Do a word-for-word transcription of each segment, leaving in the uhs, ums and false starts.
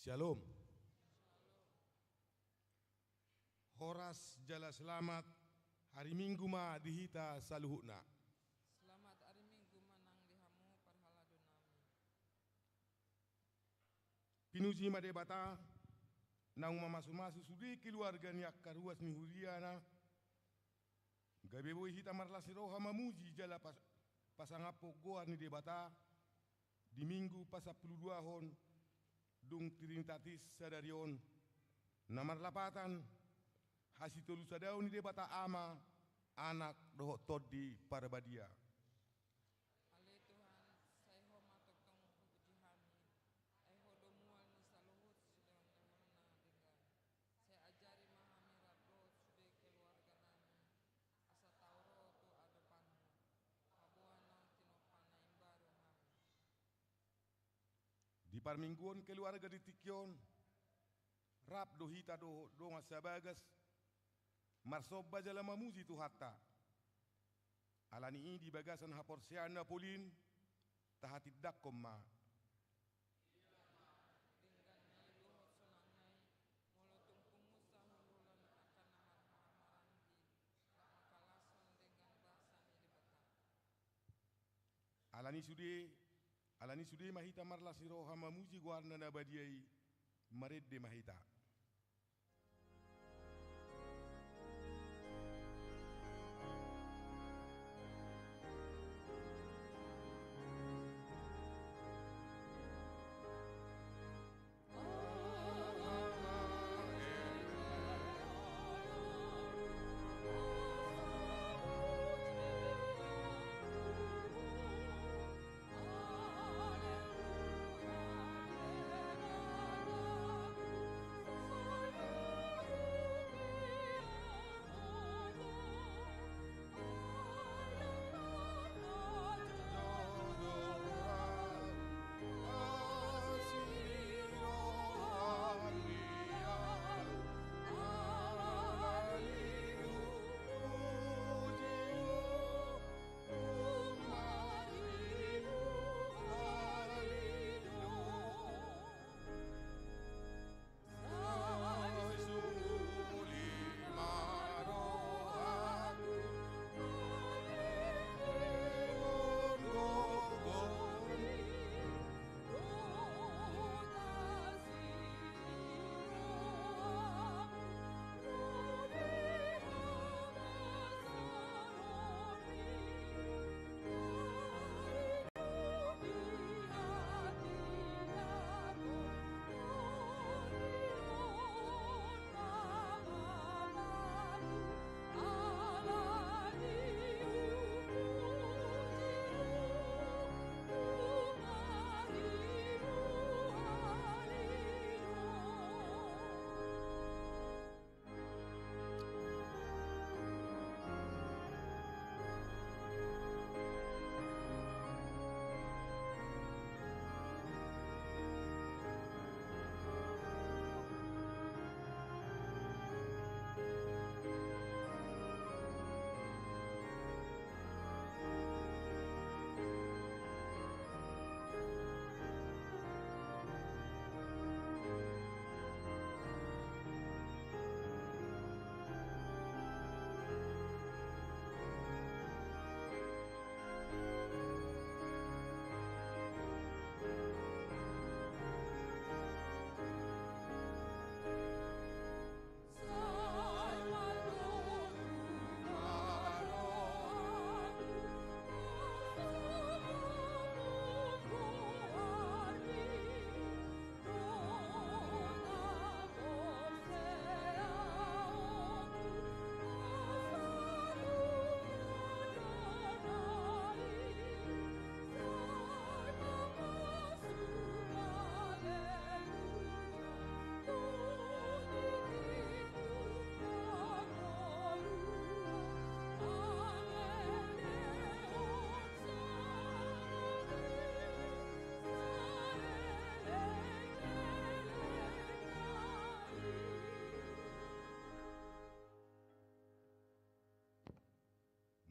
Syalom. Horas jala selamat hari Minggu ma di hita saluhutna. Selamat hari Minggu ma nang di hamu parhalado nami. Pinuji ma Debata, naung mamasumasu sude keluarga ni angka ruas ni huriana, gabe boi hita marlas ni roha mamuji jala pas-, pasangaphon goar ni Debata di Minggu pasampuluduahon dung Trinitatis sadari on, na marlapatan hasitolusadaon ni Debata Ama, Anak dohot Tondi Parbadia. Ale Tuhan, sai Ho ma tongtong hupuji hami, ai Ho do mual ni saluhut silehonlehonna denggan. Sai ajari ma hami rap dohot sude keluarga nami, asa tau ro tu adopanMu, paboa naung tinompa na imbaru hami. Di parmingguon keluarga di tingki on, rap do hita dohot dongan sabagas marsomba jala mamuji Tuhanta. Alani i di bagasan haporseaon na polin, tahatindangkon ma. Denggan ni dohot sonang na i, molo tung pungu sahuluhulan angka na marhahamaranggi, na mangkalashon denggan basa ni Debata. Alani sude, alani sude ma hita marlas ni roha mamuji goarna na badia i, marende ma hita.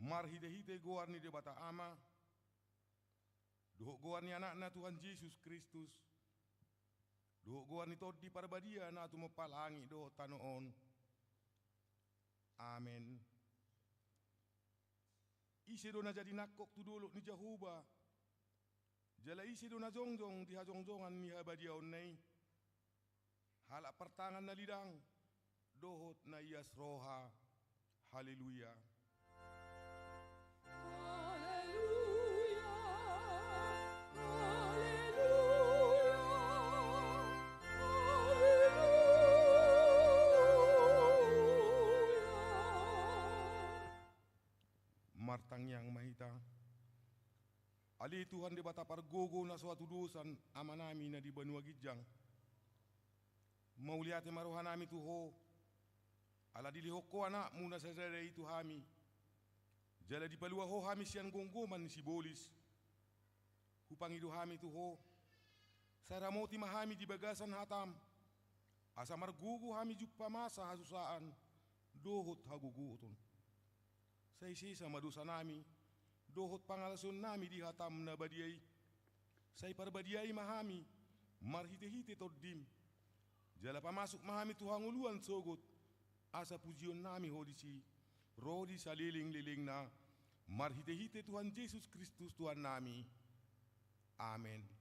Marhitehite goar ni Debata Ama, dohot goar ni Anakna Tuhan Jesus Kristus, dohot goar ni Tondi Parbadia na tumompa langit dohot tano on. Amen. Ise do na jadi nangkok tu dolok ni Jahowa? Jala ise do na jongjong di hajongjongan ni habadiaonna i? Halak partangan na lidang dohot na ias roha. Haleluya. Haleluya. Haleluya. Haleluya. Martangiang ma hita. Ale Tuhan Debata pargogo na so hatudosan Amanami na di banua ginjang, mauliate ma rohanami tu Ho, ala dilehon Ho Anakmu na sasada i tu hami, jala dipalua Ho hami sian gomgoman ni sibolis. Hupangido hami tu Ho, sai ramoti ma hami di bagasan hataM, asa margogo hami jumpa masa hasusaan dohot hagogoton. Sai sesa ma dosanami dohot pangalaosionnami di hataM na badia i. Sai parbadiai ma hami marhitehite TondiM, jala pamasuk ma hami tu hangoluan sogot, asa pujionnami Ho disi ro di salelenglelengna, marhitehite Tuhan Jesus Kristus Tuhannami. Amen.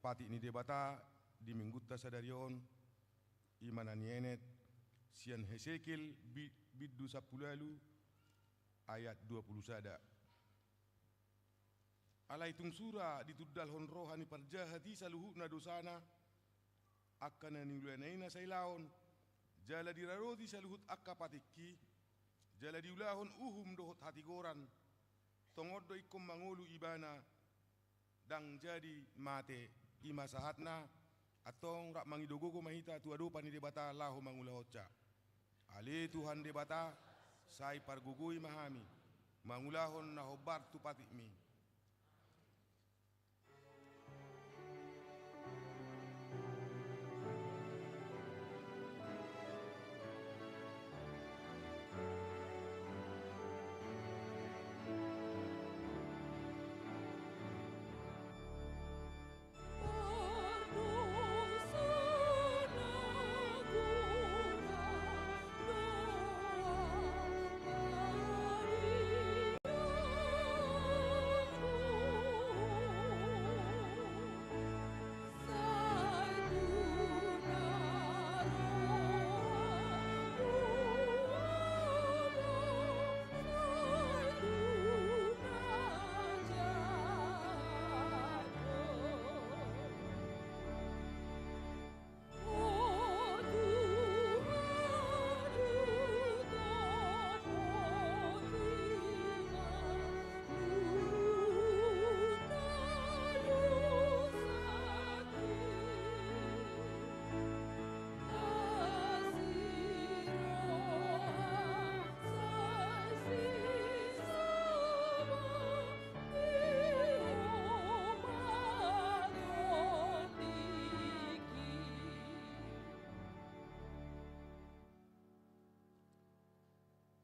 Patik ni Debata di Minggunta sadari on, i ma na nienet sian Hesekiel bi-, bindu sampulu ualu ayat dua pulu sada. Alai tung sura ditundalhon roha ni parjahat i saluhutna dosana, angka na niulaonna i na sailaon, jala diradoti saluhut angka patikki, jala diulahon uhum dohot hatigoran, tongon do ingkon mangolu ibana, ndang jadi mate. I ma sahatna. Antong rap mangido gogo ma hita tu adopan ni Debata laho mangulahonsa. Ale Tuhan Debata, sai pargogoi ma hami mangulahon na hombar tu patikmi.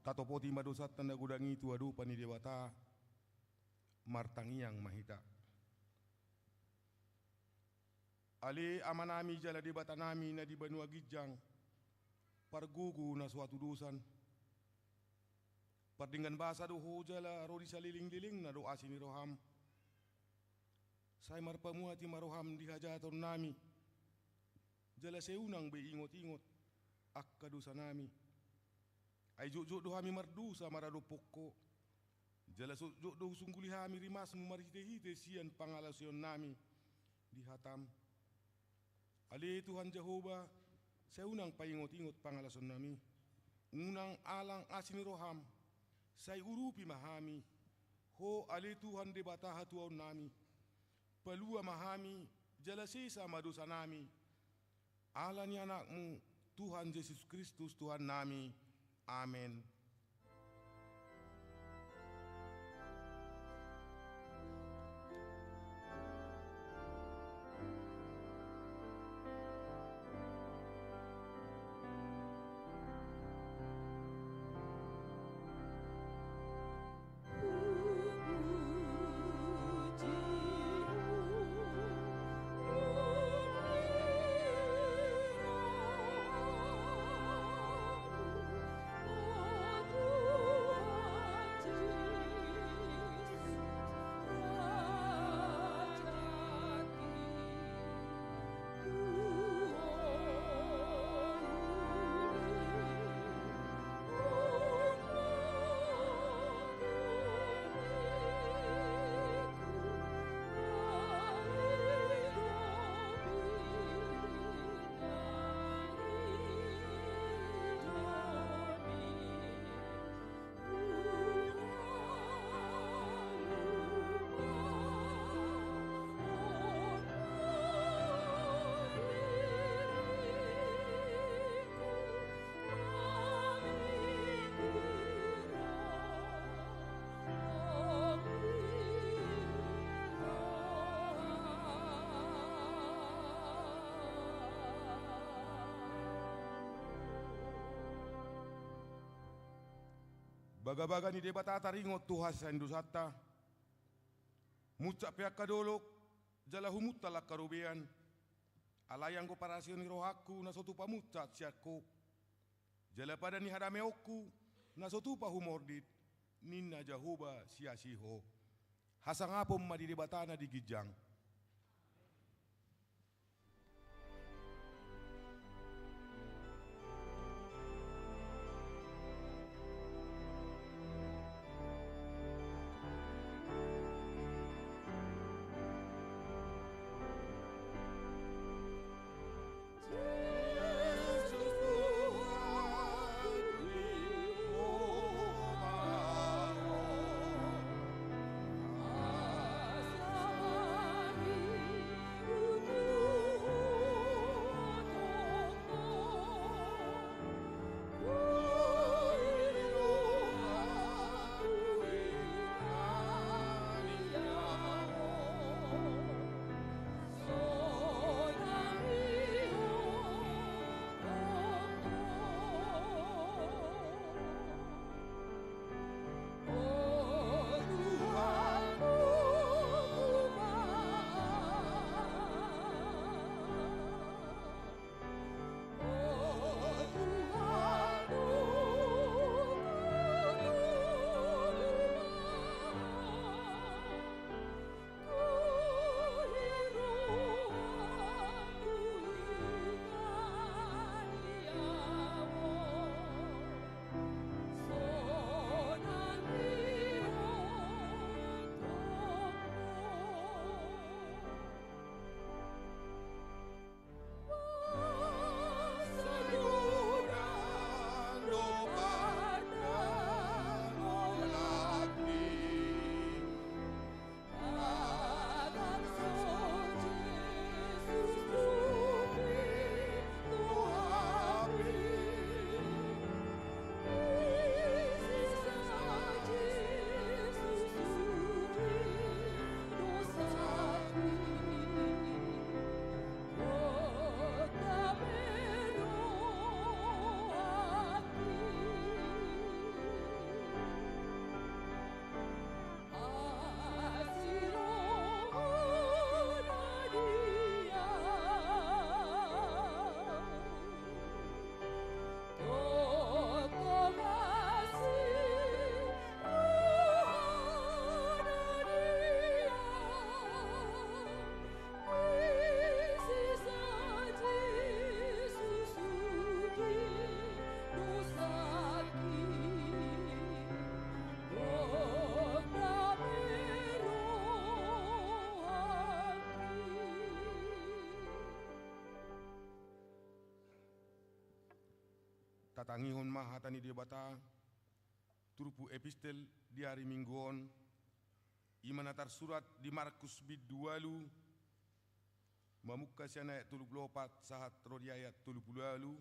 Tatopoti ma dosanta na godang i tu adopan ni Debata. Martangiang ma hita. Ale Amanami jala Debatanami na di banua ginjang, pargogo na so hatudosan. Pardenggan basa do Ho jala ro di salelenglelengna do asi ni roham. Sai marpamuati ma roham di hajahatonnami, jala sai unang be ingotingot angka dosanami. Ai jotjot do hami mardosa maradophon Ho, jala jotjot do husungguli hami rimasmu marhitehite sian pangalaosionnami di hatam. Ale Tuhan Jahowa, sai unang paingotingot pangalaosionnami. Unang alang asi ni roham, sai urupi ma hami. Ho ale Tuhan Debata hatuaonnami, palua ma hami, jala sesa ma dosanami. Ala ni Anakmu, Tuhan Jesus Kristus Tuhannami. Amen. Bagabaga ni Debata taringot tu hasesaan ni dosanta. Munsat pe angka dolok, jala humuntal angka robean. Alai anggo parasihoon ni rohangku na so tupa munsat sian Ho, jala padan ni hadameonku na so tupa humordit, ninna Jahowa siasi Ho. Hasangapon ma di Debata na di ginjang. Tangihon ma hata ni Debata, turpuk epistel di ari Minggu on, i ma na tarsurat di Markus bindu ualu, mamungka sian ayat tolu pulu opat sahat ro di ayat tolu pulu ualu.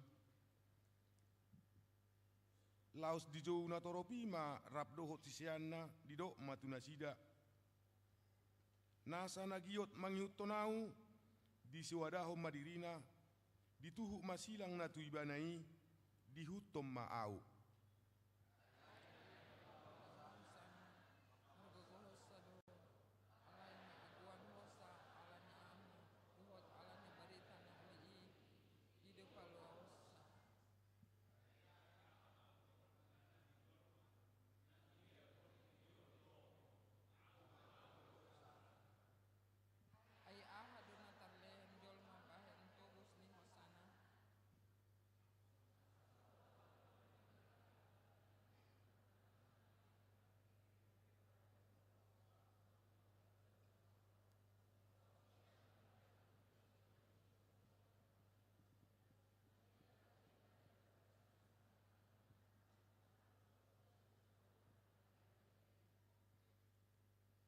Laos di jou na torop i ma rap dohot siseanna, didok ma tu nasida: Nasa na giot mangihuthon ahu, disoadahon ma dirina, dituhuk ma silang na tu ibana i, diihuthon ma ahu. Margogohonsa do, alai maagoanhonsa ala ni ahu, dohot ala ni barita na uli i, i do paluahonsa. Ai aha do na tarlehen jolma bahen tobus ni hosana?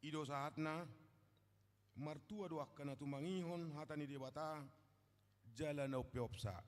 I do sahatna. Martua do angka na tumangihon hata ni Debata jala na umpeopsa.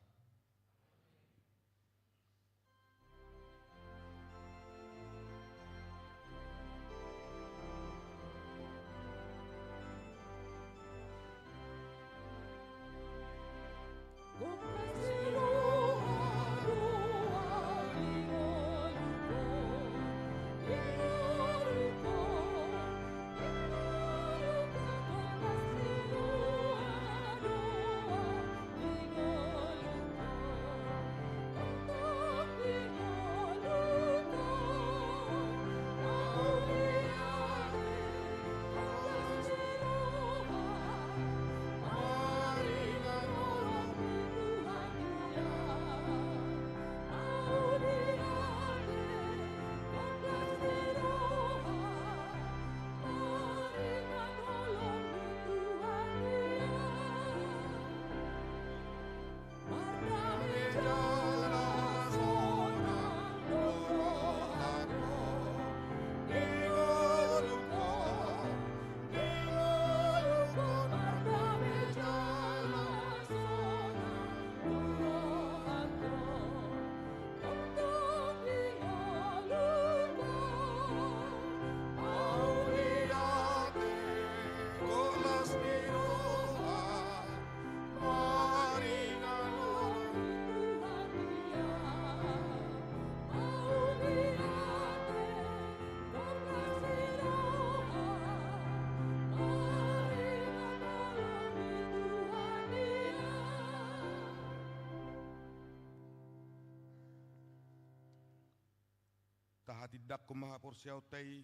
Tahatindangkon ma haporseaonta i,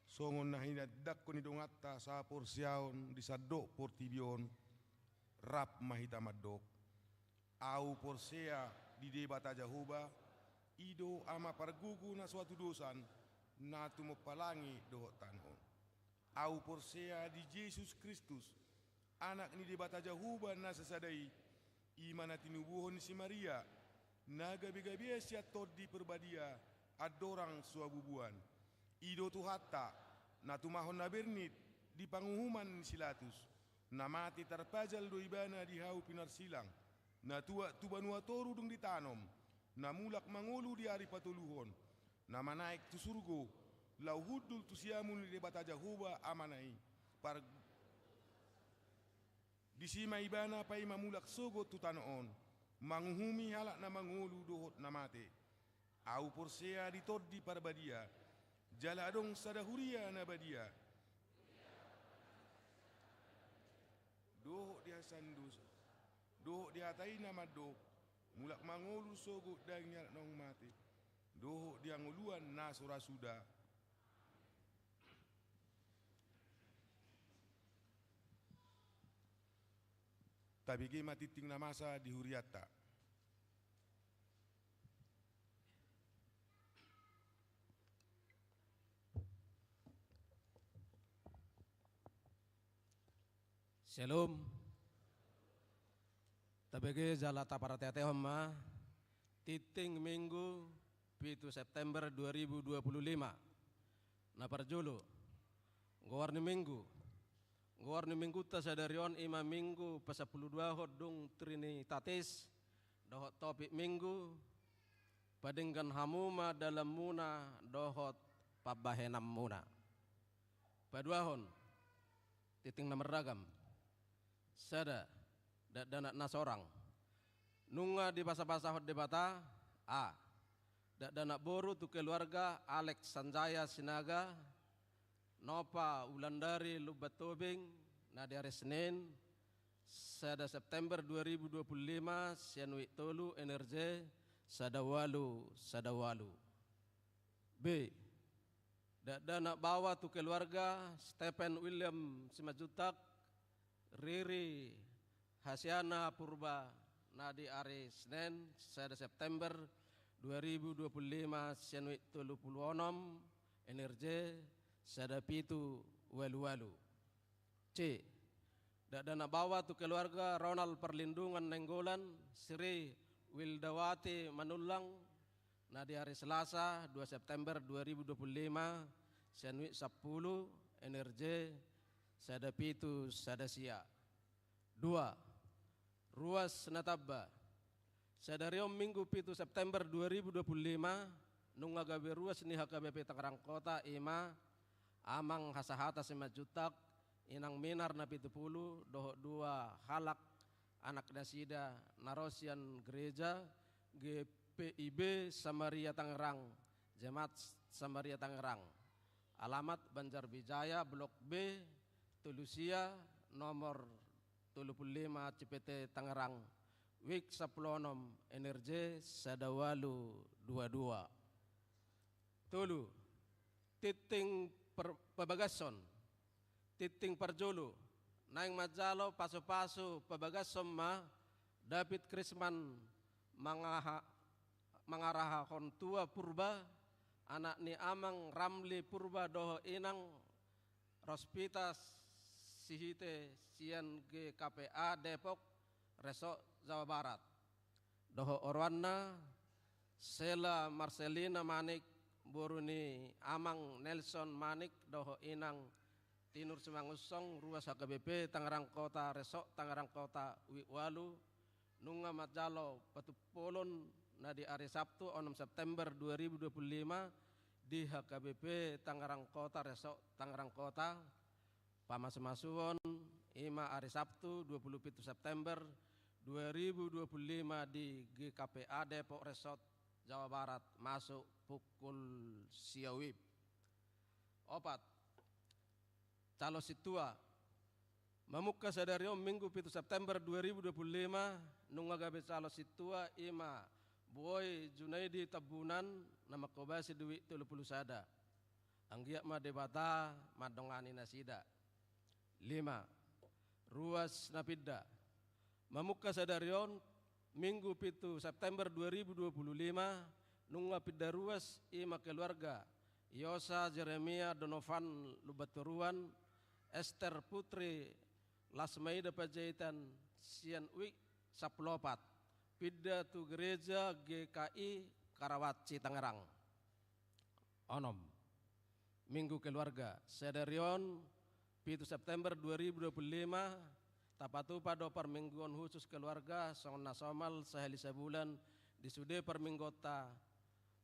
songon na hinatindangkon ni donganta sahaporseaon di sandok portibi on. Rap ma hita mandok: Ahu porsea di Debata Jahowa, i do Ama pargogo na so hatudosan, na tumompa langit dohot tano on. Ahu porsea di Jesus Kristus, Anak ni Debata Jahowa na sasada i, i ma na tinubuhon ni si Maria, na gabegabean sian Tondi Parbadia, andorang so habubuan. I do Tuhanta, na tumahon na bernit di panguhuman ni si Latus, na mate tarpajal do ibana di hau pinarsilang, na tuat tu banua toru dung ditanom, na mulak mangolu di ari patoluhon, na manaek tu surgo, laho hundul tu siamun ni Debata Jahowa Amana i. Par-, disi ma ibana paima mulak sogot tu tano on, manguhumi halak na mangolu dohot na mate. Ahu porsea di Tondi Parbadia, jala adong sada huria na badia. Dohot di hasesaan dosa, dohot di hata i na mandok, mulak mangolu sogot daging ni halak naung mate, dohot di hangoluan na so ra suda. Tabege ma tingting na masa di hurianta. Syalom. Tabege jala taparateatehon ma Tinting Minggu, pitu September dua ribu dua puluh lima. Na parjolo, goar ni Minggu. Goar ni Minggunta sadari on i ma Minggu pasampuluduahon dung Trinitatis, dohot topik Minggu, padenggan hamu ma dalanmuna dohot pambahenanmuna. Paduahon, tinting na marragam. Sada, dakdanak na sorang. Nunga dibasabasahon Debata, a. Dakdanak boru tu keluarga Alex Sanjaya Sinaga, Nova Wulandari Lumban Tobing, na di ari Senin, sada September dua ribu dua puluh lima, sian wijk tolu, N R J sada ualu sada ualu. B. Dakdanak baoa tu keluarga Stephen William Simanjuntak, Riri Hasiana Purba, na di ari Senin, sada September dua ribu dua puluh lima, sian wijk tolu pulu onom, N R J sada pitu ualu ualu. C. Dakdanak baoa tu keluarga Ronald Parlindungan Nainggolan, Sri Wildawati Manullang, na di ari Selasa, dua September dua ribu dua puluh lima, sian wijk sampulu, N R J sada pitu sada sia. Dua. Ruas na tamba. Sadari on Minggu pitu September dua ribu dua puluh lima, nunga gabe ruas ni H K B P Tangerang Kota i ma Amang Hasahata Simanjuntak, Inang Minar na pitu pulu, dohot dua halak anak nasida na ro sian gereja G P I B Samaria Tangerang, Jemaat Samaria Tangerang. Alamat Banjar Bijaya, Blok B, tolu sia, nomor tolu pulu lima, Cipete Tangerang, wijk sampulu onom, N R J sada ualu dua dua. Tolu. Tinting per-, pabagason. Tinting parjolo, naeng manjalo pasupasu pabagason ma David Krisman mangaha-, mangarahahon tua Purba, anak ni Amang Ramli Purba dohot Inang Rospita Sihite sian G K P A Depok, Resort Jawa Barat. Dohot oroanna, Sela Marcelina Manik, boru ni Amang Nelson Manik dohot Inang Tinur Simangunsong, ruas H K B P Tangerang Kota, Resort Tangerang Kota, wijk ualu, nunga manjalo patumpolon na di ari Sabtu, onom September dua ribu dua puluh lima, di H K B P Tangerang Kota, Resort Tangerang Kota. Pamasumasuon i ma ari Sabtu, dua pulu pitu September dua ribu dua pulu lima, di G K P A Depok Resort, Jawa Barat, masuk pukul sia WIB. Opat. Calon sintua. Mamungka sadari on, Minggu pitu September dua ribu dua puluh lima, nunga gabe calon sintua i ma Boy Junaidi Tambunan, na manghobasi di WIB tolu pulu sada. Anggiat ma Debata mandongani nasida. Lima. Ruas na pinda. Mamungka sadari on, Minggu pitu September dua ribu dua puluh lima, nunga pinda ruas i ma keluarga Yosa Jeremia Donovan Lumbantoruan, Ester Putri Lasmaida Panjaitan, sian WIB sampulu opat, pinda tu gereja G K I Karawaci Tangerang. Onom. Minggu keluarga. Sadari on, pitu September dua ribu dua puluh lima, tapatupa do parmingguon khusus keluarga, songon na somal sahali sabulan, di sude parmingguonta,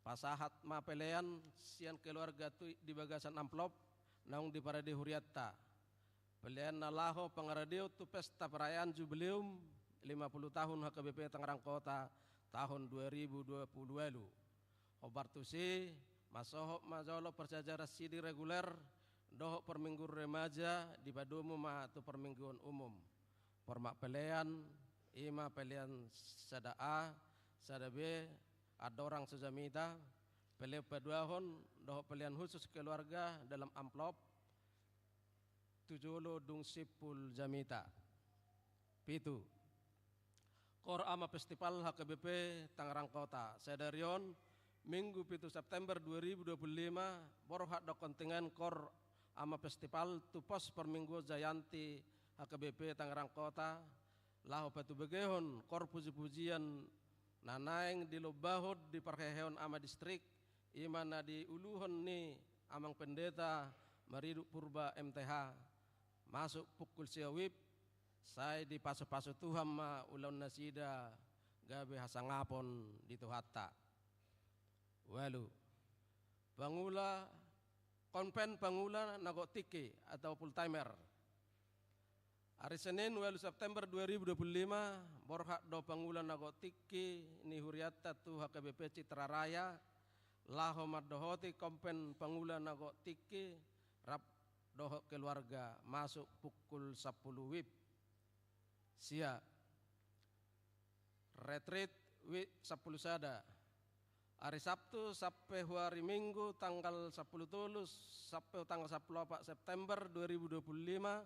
pasahat ma pelean sian keluarga tu di bagasan amplop naung diparade hurianta. Pelean na laho pangaradeon tu pesta perayaan jubileum lima puluh tahun H K B P Tangerang Kota tahun dua ribu dua puluh ualu. Hombar tusi, mansohot ma jolo parsiajaran sidi reguler dohot parmingguon remaja, dipadomu ma tu parmingguon umum. Format pelean, i ma pelean sada A, sada B, andorang so jamita, pelean paduahon dohot pelean khusus keluarga dalam amplop, tu jolo dung simpul jamita. Pitu. Kor Ama Festival H K B P Tangerang Kota. Sadari on, Minggu pitu September dua ribu dua puluh lima, borhat do kontingen Kor Ama Festival tu pos parmingguon Jayanti H K B P Tangerang Kota, laho patubegehon kor puji-pujian na naeng dilombahon di parheheon ama distrik, i ma na diuluhon ni amang pendeta Mariduk Purba M T H, masuk pukul sia WIB, sai dipasupasu Tuhan ma ulaon nasida gabe hasangapon di Tuhanta. Ualu. Pangula, konven pangula na gok tingki atau full timer. Ari Senin, ualu September dua ribu dua puluh lima, borhat do pangula na gok tingki ni hurianta tu H K B P Citra Raya, laho mandohoti konven pangula na gok tingki, rap dohot keluarga, masuk pukul sampulu WIB. Sia. Retreat WIB sampulu sada. Ari Sabtu sampe hu ari Minggu tanggal sampulu tolu sampe hu tanggal sampulu opat September dua ribu dua puluh lima,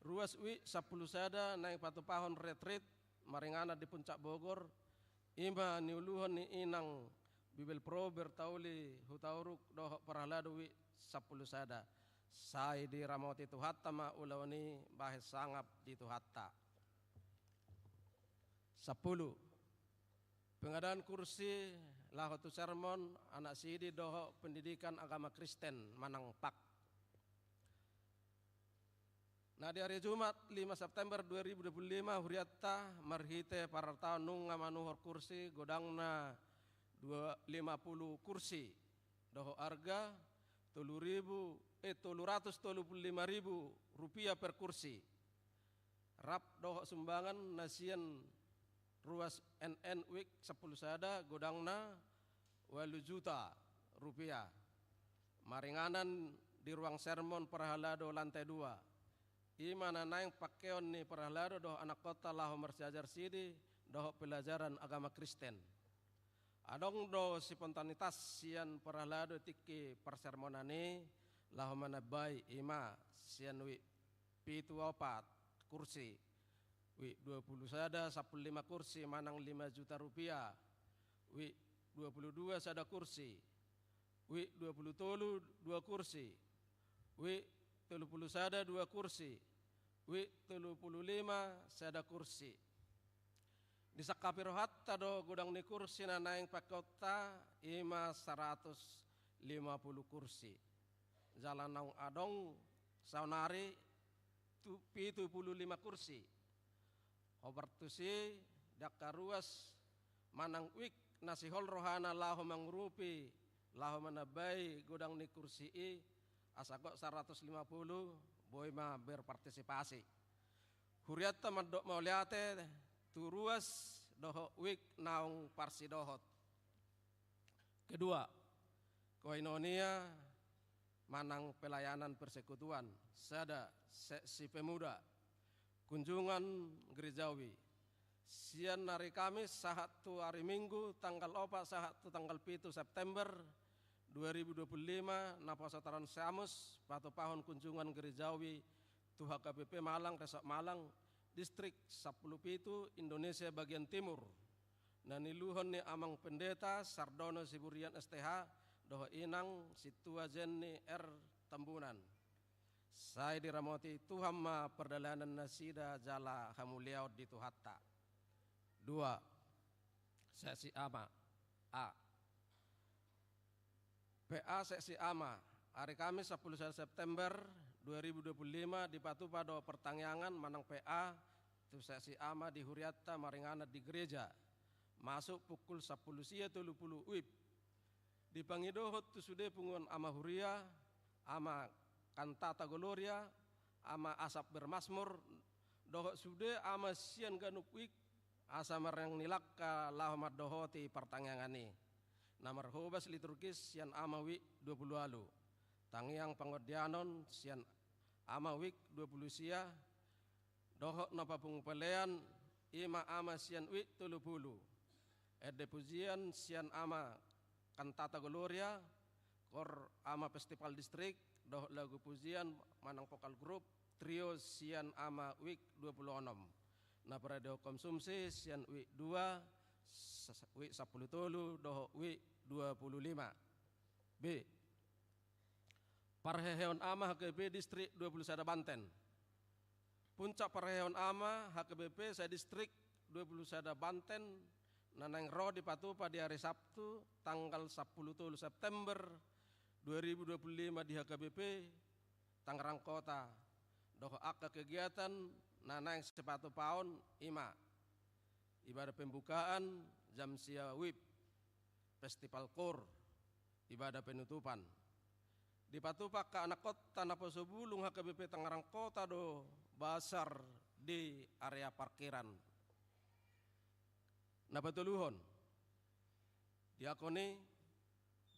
ruas WIB sampulu sada naeng patupahon retreat maringanan di Puncak Bogor, i ma niuluhon ni inang Bibelvrouw Bertauli Hutauruk dohot parhalado WIB sampulu sada. Sai diramoti Tuhanta ma ulaon i bahen sangap di Tuhanta. Sampulu. Pengadaan kursi laho tu sermon, anak sidi dohot pendidikan agama Kristen manang pak. Na di ari Jumat lima September dua ribu dua puluh lima, hurianta marhite parartaon nunga manuhor kursi godangna dua, lima pulu kursi dohot arga tolu ribu, eh, tolu ratus tolu pulu lima ribu rupiah per kursi. Rap dohot sumbangan na sian ruas N N WIB sampulu sada godangna ualu juta rupiah. Maringanan di ruang sermon parhalado lantai dua. I ma na naeng pakeon ni parhalado dohot anakkonta laho marsiajar sidi dohot pelajaran agama Kristen. Adong do spontanitas sian parhalado tingki parsermonan i laho manambai, i ma sian WIB pitu opat kursi, WIB dua pulu sada sampulu lima kursi manang lima juta rupiah, WIB dua pulu dua sada kursi, WIB dua pulu tolu dua kursi, WIB tolu pulu sada dua kursi, WIB tolu pulu lima sada kursi. Disangkapi rohanta do godang ni kursi na naeng pakeonta, i ma saratus lima pulu kursi. Jala naung adong saonari tu, pitu pulu lima kursi. Hombar tusi, di angka ruas manang WIB na sihol rohana laho mangurupi, laho manambai godang ni kursi i, asa gok saratus lima pulu, boi ma berpartisipasi. Hurianta mandok mauliate tu ruas dohot WIB naung parsidohot. Kedua, koinonia manang pelayanan persekutuan, sada, seksi pemuda, kunjungan gerejawi. Sian ari Kamis sahat tu ari Minggu, tanggal opat sahat tu tanggal pitu September dua ribu dua puluh lima, naposo Taran Samus, patupahon kunjungan gerejawi tu H K B P Malang, Resort Malang, Distrik sampulu pitu, Indonesia bagian Timur. Na niuluhon ni Amang Pendeta Sardono Siburian S T H, dohot Inang Sintua Jenny R Tambunan. Sai diramoti Tuhan ma pardalanan nasida jala hamuliaon di Tuhanta. Dua, seksi ama. A. P A seksi ama. Ari Kamis sampulu sada September dua ribu dua puluh lima dipatupa do partangiangan manang P A tu seksi ama di hurianta maringanan di gereja. Masuk pukul sampulu sia tolu pulu WIB. Dipangidohon tu sude punguan ama huria, ama Kantata Gloria, ama Asap Bermasmur, dohot sude ama sian ganup WIB, asa marnang ni langka laho mandohoti partangiangan i. Na marhobas liturgis sian ama WIB dua pulu ualu. Tangiang pangondianon sian ama WIB dua pulu sia, dohot na papungu pelean, i ma ama sian WIB tolu pulu. Ende pujian sian ama Kantata Gloria, kor ama festival distrik, dohot lagu pujian manang vokal grup, trio sian ama WIB dua pulu onom. Na paradehon konsumsi sian WIB dua, s-, WIB sampulu tolu, dohot WIB dua pulu lima. B. Parheheon ama H K B P Distrik dua pulu sada Banten. Puncak parheheon ama H K B P sa-Distrik dua pulu sada Banten na naeng ro dipatupa di ari Sabtu tanggal sampulu tolu September dua ribu dua puluh lima di H K B P Tangerang Kota, dohot angka kegiatan na naeng sipatupaon, i ma ibadah pembukaan jam sia WIB, festival koor, ibadah penutupan. Dipatupa angka anakhonta naposo bulung H K B P Tangerang Kota do basar di area parkiran. Na patoluhon, diakoni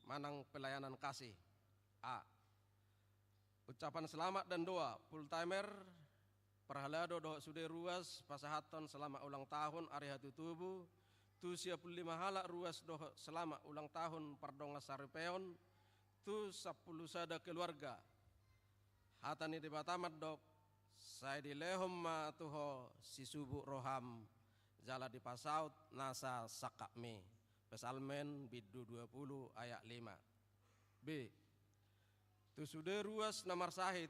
manang pelayanan kasih. A. Ucapan selamat dan doa full timer, parhalado dohot sude ruas pasahathon selamat ulang tahun ari hatutubu tu sia pulu lima halak ruas dohot selamat ulang tahun pardongan saripeon tu sampulu sada keluarga. Hata ni Debata mandok, sai dilehon ma tu ho sisubuk roham, jala dipasaut nasa sangkapmi. Psalmen bindu dua pulu ayat lima. B. Tu sude ruas na marsahit,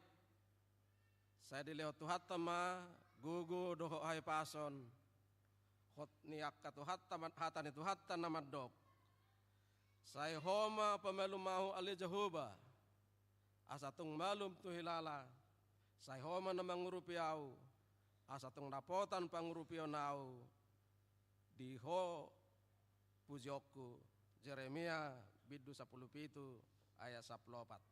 sai dilehon Tuhanta ma gogo dohot hahipason. Hot ni angka Tuhanta ma-, hata ni Tuhanta na mandok, sai ho ma pamalum ahu ale Jahowa, asa tung malum tu hilala, sai ho ma na mangurupi ahu, asa tung dapotan pangurupion ahu di ho pujionku. Jeremia bindu sampulu pitu ayat sampulu opat.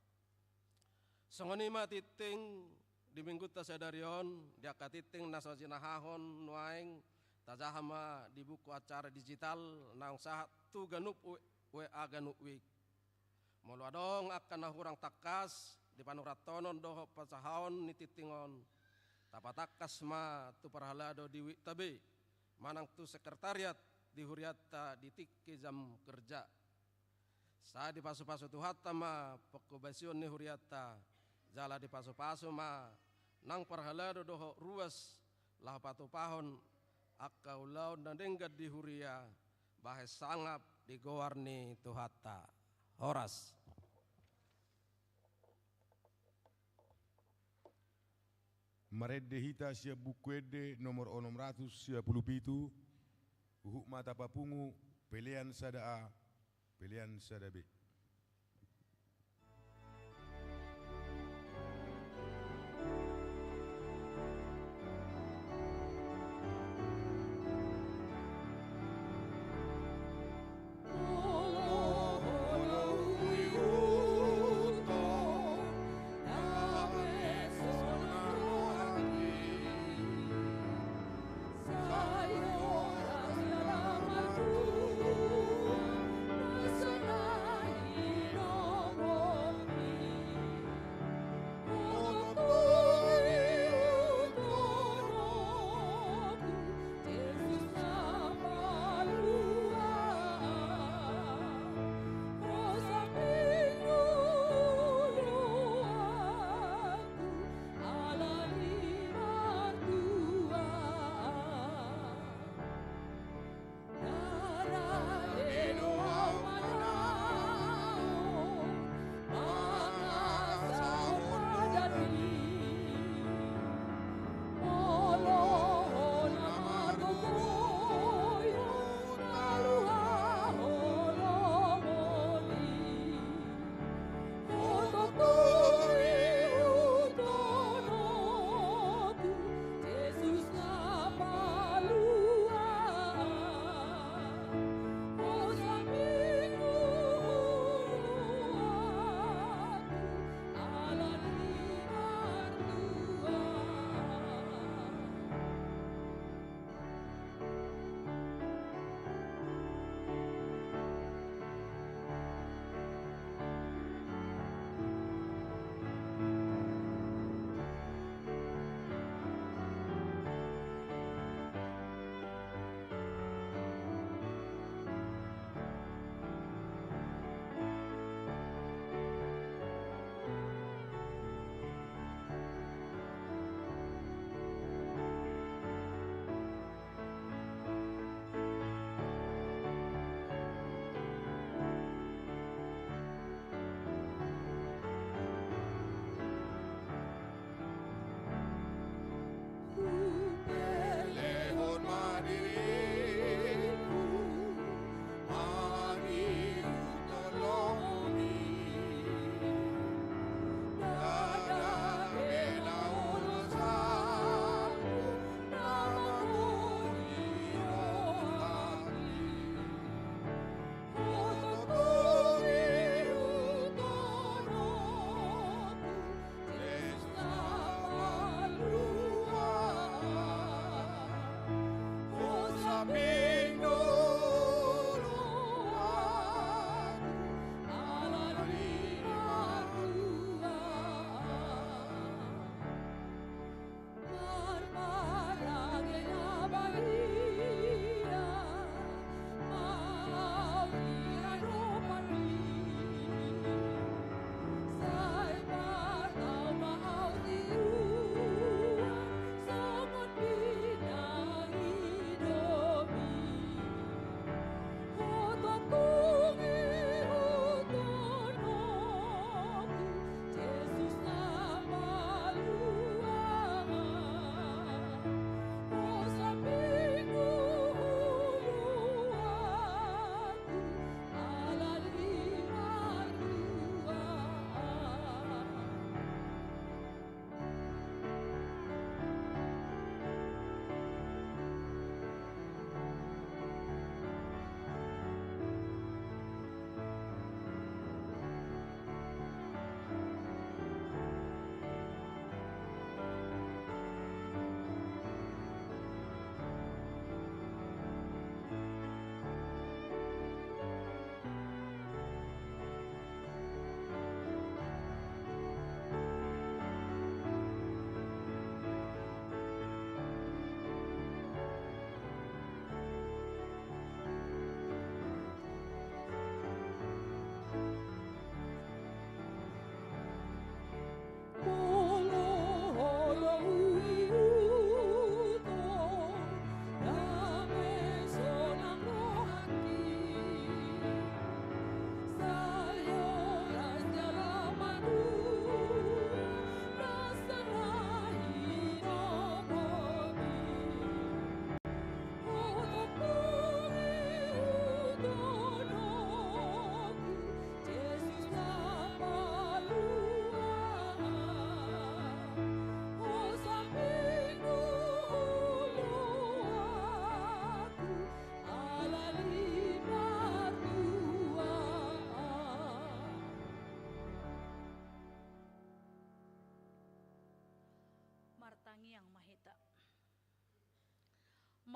Songon i ma tingting di minggunta sadari on, di angka tingting na so jinahahon nuaeng, tajaha ma di buku acara digital naung sahat tu ganup W-, W A ganup wijk. Molo adong angka na hurang tangkas di panurathonon dohot pasahaton ni tingting on, tapatangkas ma tu parhalado di wijk ta be, manang tu sekretariat di hurianta di tingki jam kerja. Sai dipasupasu Tuhanta ma panghobasion ni hurianta, jala dipasupasu ma nang parhalado dohot ruas laho patupahon angka ulaon na denggan di huria, bahen sangap di goar ni Tuhanta. Horas. Marende hita sian Buku Ende nomor onom ratus sia pulu pitu, huhut ma tapapungu pelean sada A, pelean sada B.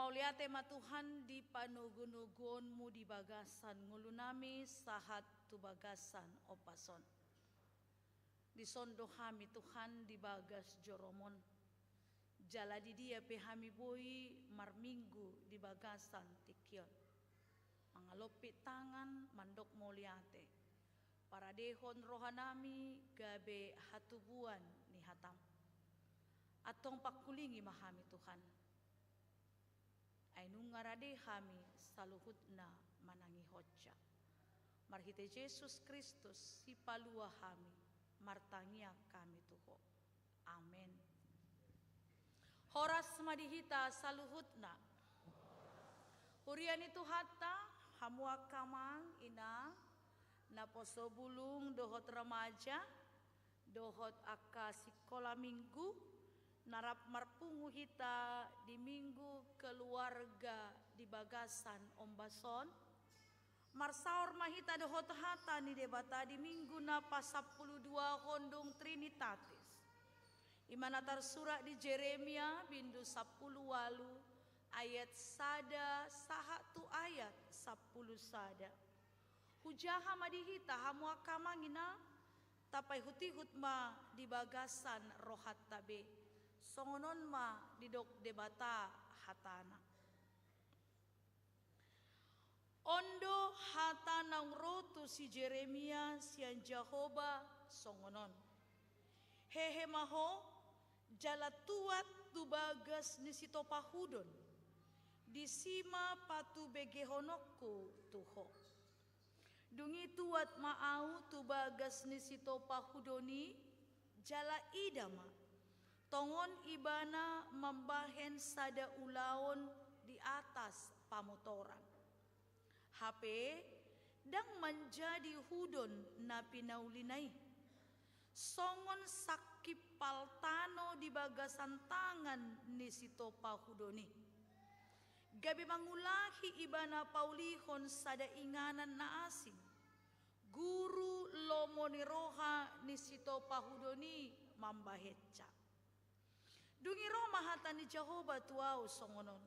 Mauliate ma Tuhan di panogunoguonmu di bagasan ngolunami sahat tu bagasan ombas on. Dison do hami Tuhan di bagas jorom on. Jala di dia pe hami boi marminggu di bagasan tingki on. Mangalompit tangan mandok mauliate. Paradehon rohanami gabe hatubuan ni hatam. Antong pangkulingi ma hami Tuhan. Ai nunga rade hami saluhutna manangihonsa. Marhite Jesus Kristus sipalua hami, martangiang hami tu Ho. Amen. Horas ma di hita saluhutna. Huria ni Tuhanta, hamu angka amang inang, naposo bulung dohot remaja, dohot angka sikola minggu, na rap marpungu hita di minggu keluarga di bagasan ombas on. Marsaor ma hita dohot hata ni Debata di minggu na pasampuluduahon dung Trinitatis. I ma na tarsurat di Jeremia bindu sampulu ualu ayat sada sahat tu ayat sampulu sada. Hujaha ma di hita hamu angka amang inang, tapaihutihut ma di bagasan rohanta be. Songon on ma didok Debata hatana. On do hata naung ro tu si Jeremia sian Jahowa songon on. Hehe ma ho, jala tuat tu bagas ni sitopahudon, disi ma patubegehononku tu ho. Dung i tuat ma ahu tu bagas ni sitopahudon i, jala ida ma, tongon ibana mambahen sada ulaon di atas pamotoran. Hape, ndang manjadi hudon na pinaulina i. Songon sangkimpal tano di bagasan tangan ni sitopahudon i. Gabe mangulahi ibana paulihon sada inganan na asing. Guru lomo ni roha ni sitopahudon i mambahensa. Dung i ro ma hata ni Jahowa tu ahu songon on.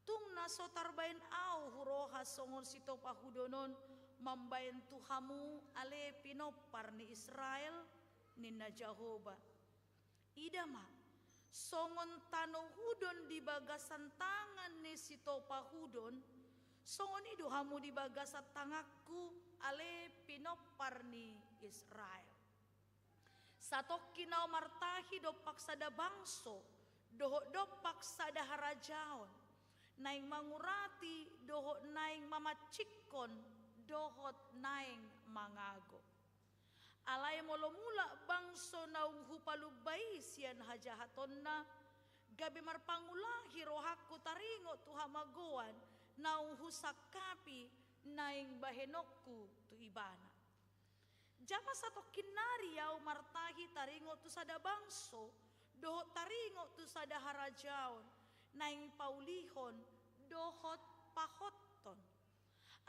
Tung na so tarbaen ahu huroha songon sitopahudon on mambaen tu hamu ale pinompar ni Israel, ninna Jahowa. Ida ma, songon tano hudon di bagasan tangan ni sitopahudon, songon i do hamu di bagasan tanganku ale pinompar ni Israel. Satongkin ahu martahi dompak sada bangso, dohot dompak sada harajaon, naeng mangurati, dohot naeng mamancikkon, dohot naeng mangago. Alai molo mulak bangso naung hupalumba i sian hajahatonna, gabe marpangulahi rohangku taringot tu hamagoan naung husangkapi naeng bahenonku tu ibana. Jala satongkin nari ahu martahi taringot tu sada bangso, dohot taringot tu sada harajaon, naeng paulihon, dohot pahothon.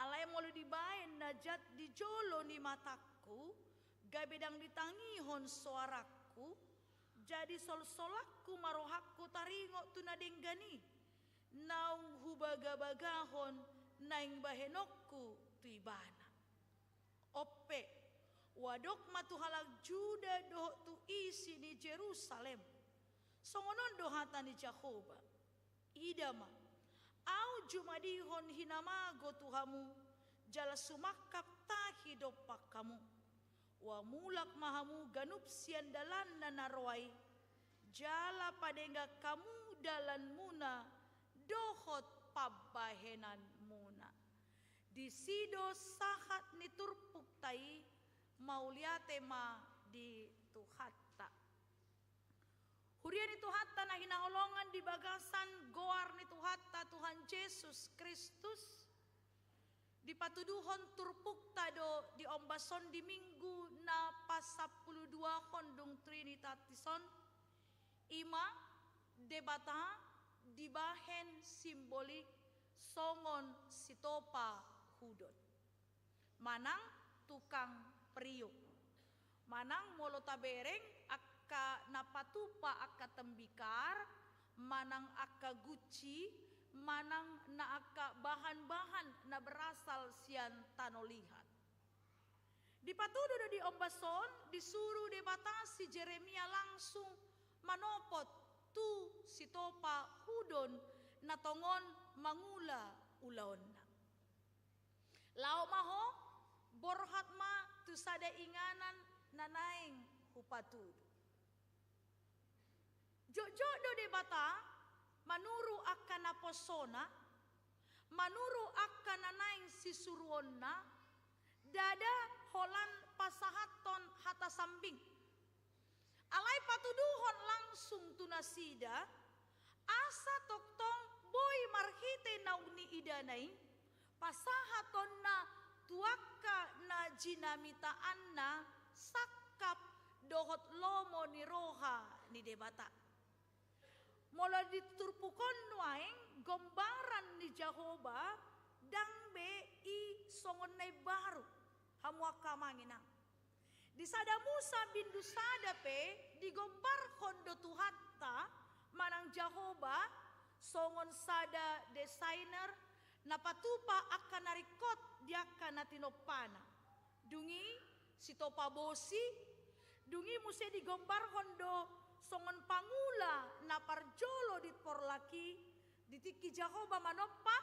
Alai molo dibaen na jat di jolo ni matangku, gabe ndang ditangihon soarangku, jadi solsolangku ma rohangku taringot tu na denggan i, naung hubagabagahon naeng bahenonku tu ibana. On pe, huadop ma tu halak Juda dohot tu isi ni Jerusalem. Songon on do hata ni Jahowa. Ida ma, ahu jumadihon hinamago tu hamu, jala sumangkap tahi dompak hamu. Ua mulak ma hamu ganup sian dalanna na roa i, jala padenggan hamu dalanmuna dohot pambahenanmuna. Disi do sahat ni turpukta i, mauliate ma di Tuhanta. Huria ni Tuhanta na hinaholongan di bagasan goar ni Tuhanta Tuhan Jesus Kristus, dipatuduhon turpukta do di ombas on di minggu na pasampuluduahon dung Trinitatis on, i ma Debata dibahen simbolik songon sitopahudon. Manang tukang priuk. Manang molo tabereng angka na patupa angka tembikar, manang angka gunci, manang na angka bahan-bahan na berasal sian tano liat. Dipatudu do di ombas on, disuru Debata si Jeremia langsung manopot tu sitopa hudon na tongon mangula ulaonna. Laho ma ho, borhat ma tu sada inganan na naeng hupatudu. Jotjot do Debata manuru angka naposona, manuru angka na naeng sisuruonna, ndada holan pasahathon hata sambing. Alai patuduhon langsung tu nasida, asa tongtong boi marhite naung niidana i, pasahatonna tu angka na jinamitaanna sangkap dohot lomo ni roha ni Debata. Molo di turpuk on nuaeng, gombaran ni Jahowa ndang be i songon na imbaru, hamu angka amang inang. Di sada Musa bindu sada pe digombarhon do Tuhanta manang Jahowa songon sada desainer na patupa angka na ringkot di angka na tinompana. Dung i sitopa bosi, dung i muse digombarhon do songon pangula na parjolo di porlak i, di tingki Jahowa manompa,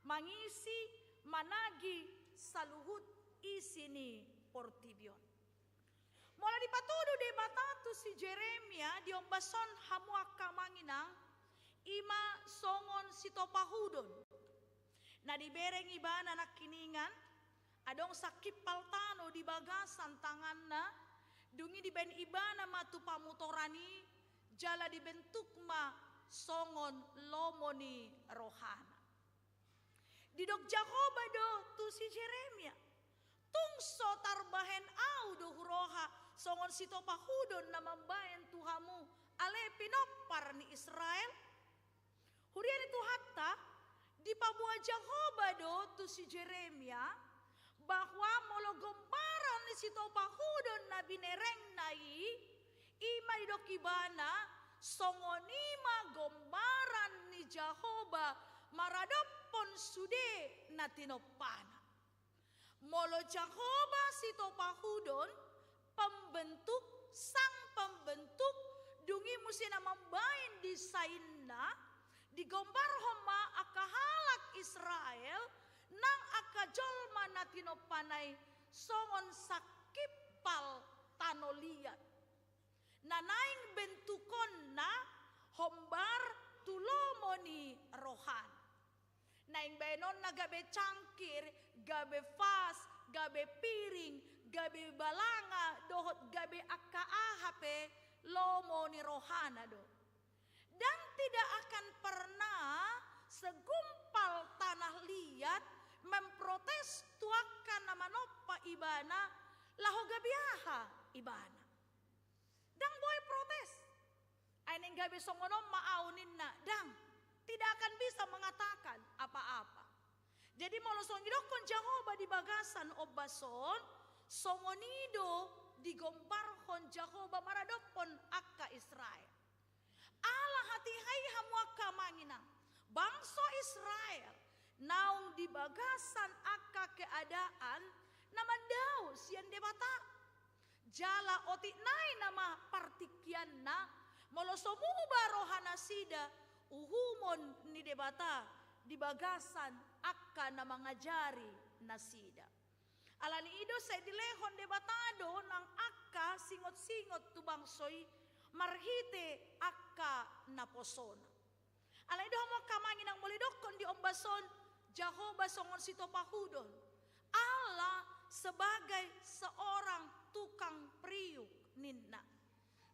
mangisi, managi saluhut isi ni portibi on. Molo dipatudu Debata tu si Jeremia di ombas on, hamu angka amang inang, i ma songon sitopa hudon na dibereng ibana nangkiningan, adong sangkimpal tano di bagasan tanganna, dung i dibaen ibana ma tu pamutoran i, jala dibentuk ma songon lomo ni rohana. Didok Jahowa do tu si Jeremia, tung so tarbahen ahu do huroha songon sitopa hudon na mambaen tu hamu ale pinompar ni Israel? Huria ni Tuhanta, dipaboa Jahowa do tu si Jeremia, bahwa molo gombaran ni sitopa hudon na binerengna i, i ma didok ibana, songon i ma gombaran ni Jahowa maradophon sude na tinompana. Molo Jahowa sitopa hudon, pembentuk, sang pembentuk, dung i muse na mambaen desainna, digombarhon ma angka halak Israel, nang angka jolma na tinompana i songon sangkimpal tano liat na naeng bentukonna hombar tu lomo ni rohana. Naeng baenonna gabe cangkir, gabe vas, gabe piring, gabe balanga, dohot gabe angka aha pe lomo ni rohana do. Dan tidak akan pernah segumpal tanah liat memprotes tu angka na manompa ibana laho gabe aha ibana. Ndang boi protes. Ai naeng gabe songon on ma ahu ninna, ndang, tidak akan bisa mengatakan apa-apa. Jadi molo songon didokkon Jahowa di bagasan ombas on, songon i do digombarhon Jahowa maradophon angka Israel. Ala hatiha i hamu angka amang inang, bangso Israel naung di bagasan angka keadaan na mandao sian Debata. Jala otik nai nama partingkianna, molo so muba rohanasida, uhumon ni Debata di bagasan angka na mangajari nasida. Alani i do sai dilehon Debata do nang angka singot-singot tu bangso i marhite angka naposona. Alai do hamu angka amang inang, molo didokkon di ombas on, Jahowa songon sitopahudon, Allah sebagai seorang tukang priuk ninna,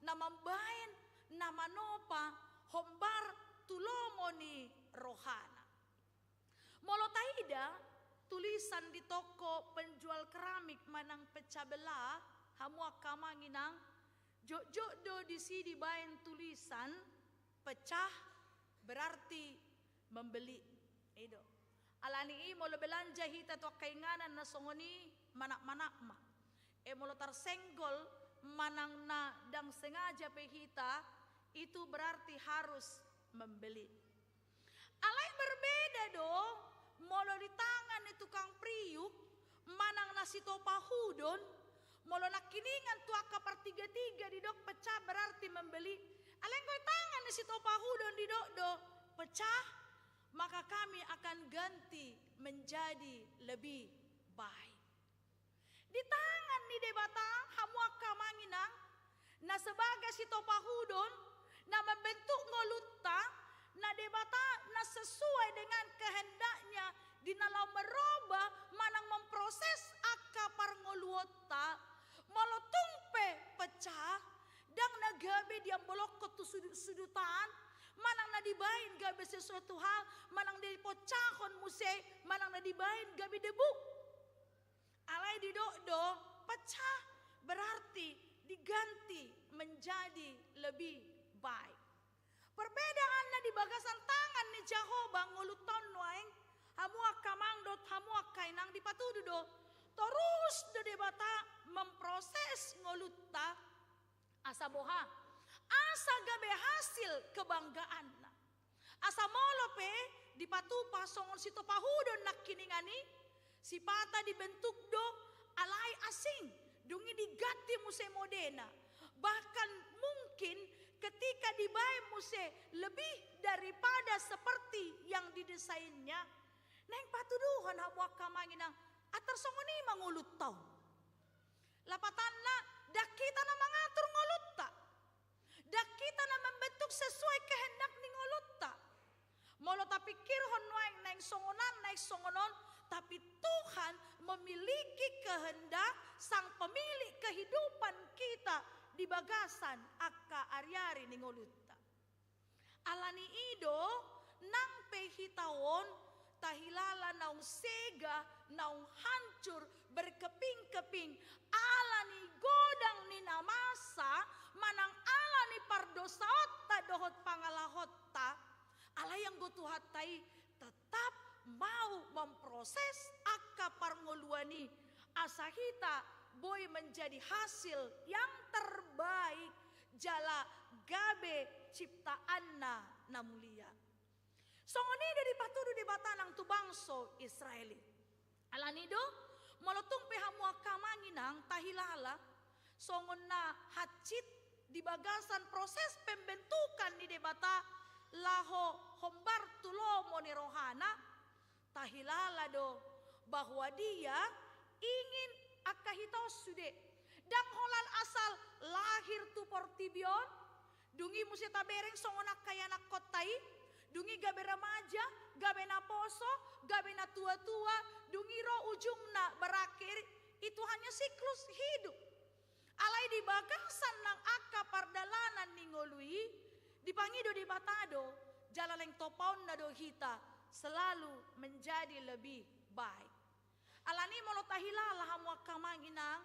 na mambaen, na manopa hombar tu lomo ni rohana. Molo taida tulisan di toko penjual keramik manang pecah belah, hamu angka amang inang, jotjot do disi dibaen tulisan pecah berarti membeli. I do. Alani i molo belanja hita tu angka inganan na songon i, manap-manap ma. E molo tarsenggol manang na ndang sengaja pe hita, itu berarti harus membeli. Alai berbeda do molo di tangan ni tukang priuk manang na sitopa hudon, molo nangkiningan tu angka partiga-tiga didok pecah berarti membeli. Alai anggo di tangan ni sitopa hudon didok do pecah, maka kami akan ganti menjadi lebih baik. Di tangan ni Debata hamu angka amang inang, na sebagai sitopa hudon, na membentuk ngolunta, na Debata na sesuai dengan kehendaknya di na laho merubah manang memproses angka parngoluonta, molo tung pe pecah, ndang na gabe diambolongkon tu sudut-sudutan, manang na dibaen gabe sesuatu hal, manang na diponcahon muse, manang na dibaen gabe debu. Alai didok do pecah berarti diganti menjadi lebih baik. Perbedaanna di bagasan tangan ni Jahowa ngolunta on nuaeng, hamu angka amang dohot hamu angka inang, dipatudu do torus do Debata memproses ngolunta. Asa boha? Asa gabe hasil kebanggaanna. Asa molo pe dipatupa songon sitopa hudon nangkiningan i, sipata dibentuk do alai asing, dung i diganti muse modena. Bahkan mungkin ketika dibaen muse lebih daripada seperti yang didesainnya. Naeng patuduhon hamu angka amang inang, antar songon i ma ngolunta on. Lapatanna, ndang hita na mangatur ngolunta. Ndang hita na membentuk sesuai kehendak ni ngolunta. Molo tapingkirhon nuaeng naeng songon an, naeng songon on, tapi Tuhan memiliki kehendak, sang pemilik kehidupan kita di bagasan angka ari-ari ni ngolunta. Alani i do, nang pe hita on tahilala naung sega, naung hancur, berkeping-keping, alani godang ni na masa, manang alani pardosaonta dohot pangalahonta. Alai anggo Tuhanta i tetap mau memproses angka parngoluan i, asa hita boi menjadi hasil yang terbaik, jala gabe ciptaanna na mulia. Songon i do dipatudu Debata nang tu bangso Israel i. Alani do, molo tung pe hamu angka amang inang tahilala, songon na hansit di bagasan proses pembentukan ni Debata laho hombar tu lomo ni rohana, tahilala do bahwa Dia ingin angka hita on sude. Ndang holan asal lahir tu portibi on, dung i muse tabereng songon angka ianakkonta i, dung i gabe remaja, gabe naposo, gabe natua-tua, dung i ro ujungna berakhir, itu hanya siklus hidup. Alai di bagasan nang angka pardalanan ni ngolu i, dipangido Debata do, jala naeng topaonna do hita selalu menjadi lebih baik. Alani molo tahilala hamu angka amang inang,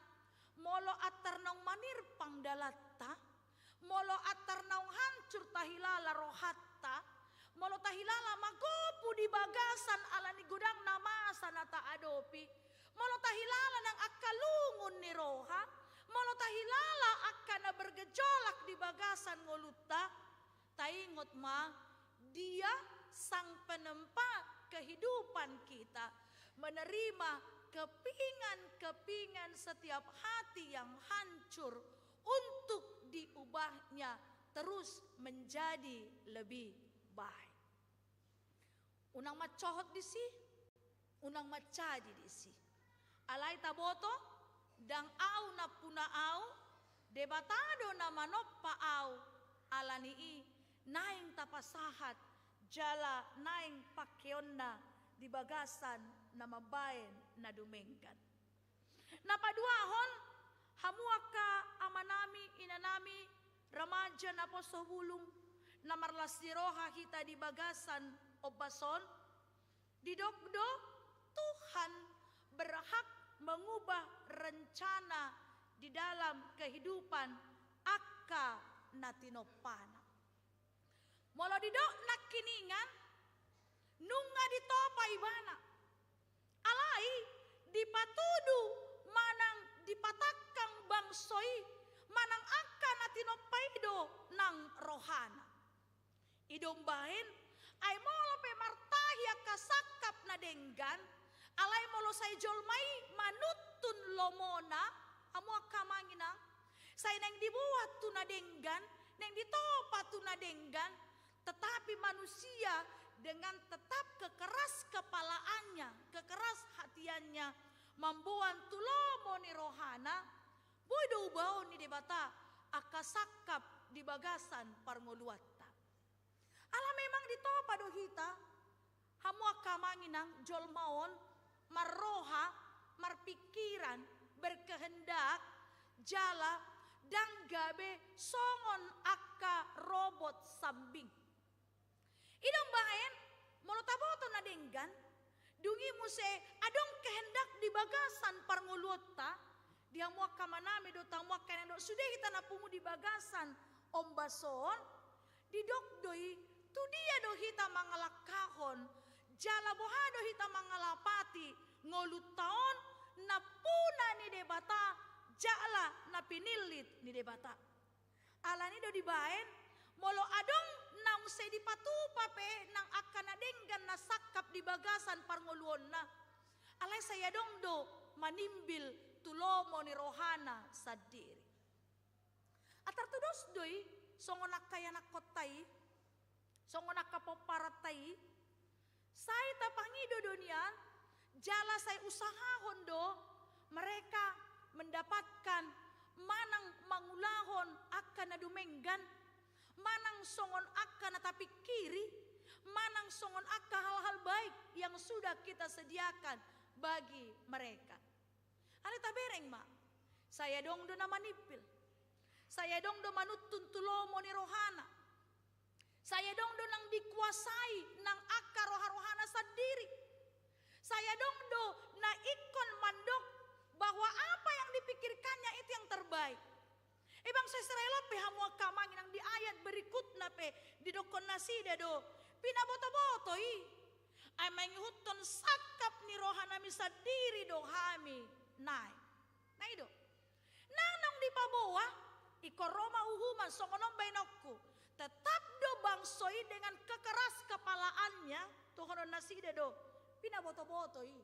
molo antar naung manirpang dalanta, molo antar naung hancur tahilala rohanta, molo tahilala magopu di bagasan alani godang na masa na taadopi, molo tahilala nang angka lungun ni roha, molo tahilala angka na bergejolak di bagasan ngolunta, taingot ma, Dia sang penempa kehidupan kita, menerima kepingan-kepingan setiap hati yang hancur untuk diubahnya terus menjadi lebih baik. Unang mansohot disi, unang mansadi disi. Alai taboto, ndang ahu nampuna ahu, Debata do na manompa ahu, alani i naeng tapasahat jala naeng pangkeonna di bagasan na mambaen na dumenggan. Na paduahon, hamu angka amanami, inanami, remaja, naposo bulung, na marlas ni roha hita di bagasan ombas on, didok do Tuhan berhak mengubah rencana di dalam kehidupan angka na tinompana. Molo didok nangkiningan, nunga ditopa ibana. Alai dipatudu manang dipatangkang bangso i, manang angka na tinompa i do nang rohana. I do umbahen Ai molo pe martahi angka sangkap na denggan, alai molo sai jolma i manuntun lomona, hamu angka amang inang, sai naeng diboan tu na denggan, naeng ditopa tu na denggan, tetapi manusia dengan tetap kekeras kepalaannya, kekeras hatiannya, mamboan tu lomo ni rohana, boi do ubaon ni Debata angka sangkap di bagasan parngoluanta. Ala memang ditopa do hita, hamu angka amang inang, jolma on marroha, marpingkiran, berkehendak, jala ndang gabe songon angka robot sambing. I do umbahen, molo taboto na denggan, dung i muse adong kehendak di bagasan parngoluonta, di hamu angka amanami dohot hamu angka inang dohot sude hita na pungu di bagasan ombas on, didok do i, tu dia do hita mangalangkahon, jala boha do hita mangalapati ngolunta on nampuna ni Debata, jala na pinillit ni Debata. Alani do dibaen, molo adong naung sai dipatupa pe nang angka na denggan na sangkap di bagasan parngoluonna, alai sai adong do manimbil tu lomo ni rohana sandiri. Antar tudos do i, songon angka ianakkonta i, songon angka pomparanta i, sai tapangido do nian, jala sai usahahon do mereka mendapatkan manang mangulahon angka na dumenggan, manang songon angka na tapingkiri, manang songon angka hal-hal baik yang sudah kita sediakan bagi mereka. Alai tabereng ma, sai adong do na manimpil, sai adong do manuntun tu lomo ni rohana, sai adong do nang dikuasai nang angka roha-rohana sandiri, sai adong do na ingkon mandok bahwa apa yang dipikirkannya itu yang terbaik. I bangso Israel on pe, hamu angka amang inang, di ayat berikutna pe didokkon nasida do, pinaboto-boto i, ai mangihuthon sangkap ni rohanami sandiri do hami naeng. Na i do. Nang naung dipaboa, ingkon ro ma uhuman, songon on baenonku. Tetap do bangso i dengan kekeras kepalaannya, dohonon nasida do, pinaboto-boto i.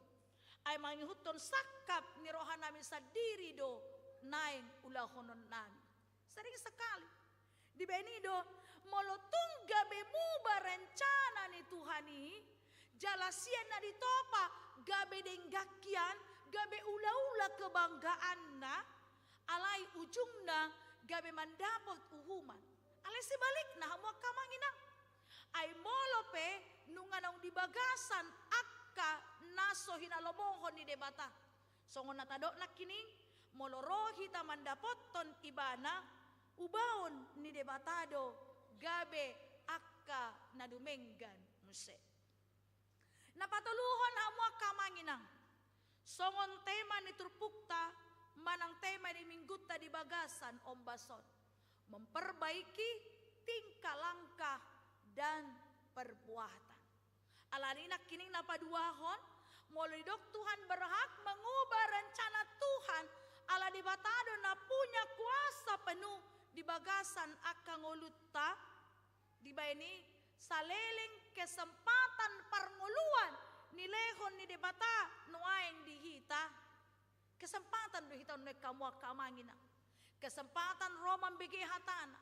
Ai mangihuthon sangkap ni rohanami sandiri do naeng ulahononnami. Sering sekali. Dibaen i do, molo tung gabe muba rencana ni Tuhan i, jala sian na ditopa gabe denggan hian, gabe ula-ula kebanggaanna, alai ujungna gabe mandapot uhuman. Alai sebalikna, hamu angka amang inang, ai molo pe nunga naung di bagasan angka na so hinalomohon ni Debata, songon na tadok nangkining, molo ro hita mandapothon Ibana, ubaon ni Debata do gabe angka na dumenggan muse. Na patoluhon, hamu angka amang inang, songon tema ni turpukta manang tema ni minggunta di bagasan ombas on, memperbaiki tingkah langkah dan perbuatan. Alani nangkining na paduahon, molo didok Tuhan berhak mengubah rencana Tuhan, ala Debata do na punya kuasa penuh di bagasan angka ngolunta, dibaen i saleleng kesempatan parngoluan nilehon ni Debata nuaeng di hita. Kesempatan do hita on nuaeng, hamu angka amang inang. Kesempatan ro mambege hatana.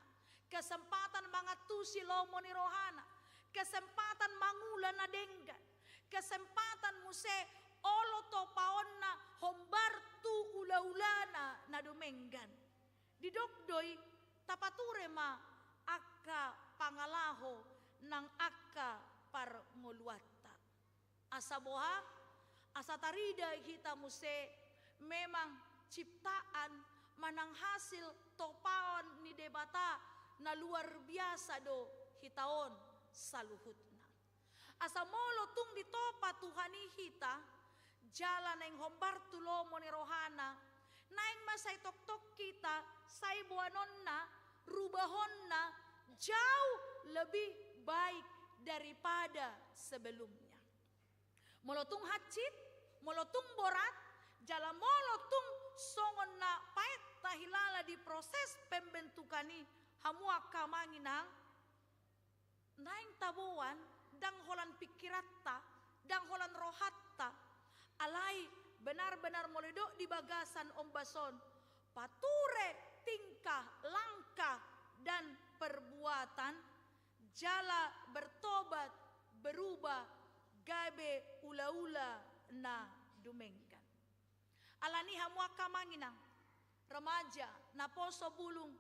Kesempatan mangantusi lomo ni rohana. Kesempatan mangula na denggan. Kesempatan muse olo topaonna hombar tu ula-ulana na dumenggan. Didok do i, tapature ma angka pangalaho nang angka parngoluanta. Asa boha? Asa tarida hita muse memang ciptaan manang hasil topaon ni Debata na luar biasa do hita on saluhutna. Asa molo tung ditopa Tuhan i hita, jala naeng hombar tu lomo ni rohana, naeng ma sai tongtong hita sai boanonna, rubahonna jauh lebih baik daripada sebelumnya. Molo tung hansit, molo tung borat, jala molo tung songon na paet tahilala di proses pembentukan i, hamu angka amang inang, naeng taboan ndang holan pingkiranta, ndang holan rohanta, alai benar-benar molo didok di bagasan ombas on, pature tingkah, langkah, dan perbuatan, jala bertobat, berubah, gabe ula-ula na dumenggan. Alani i hamu angka amang inang, remaja, naposo bulung,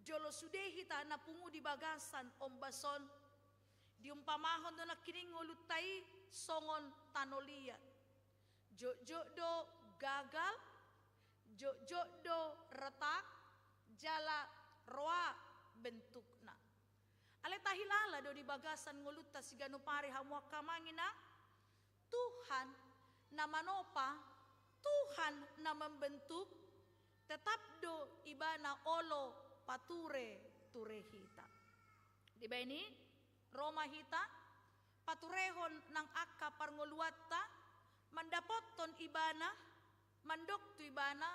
jolo sude hita na pungu di bagasan ombas on, diumpamahon do nangkining ngolunta i songon tano liat. Jotjot do gagal, jotjot do retak, jala roa bentukna. Alai tahilala do di bagasan ngolunta siganup ari hamu angka amang inang, Tuhan na manopa, Tuhan na membentuk, tetap do Ibana olo pature-ture hita. Dibaen i, ro ma hita paturehon nang angka parngoluanta, mandapothon Ibana, mandok tu Ibana,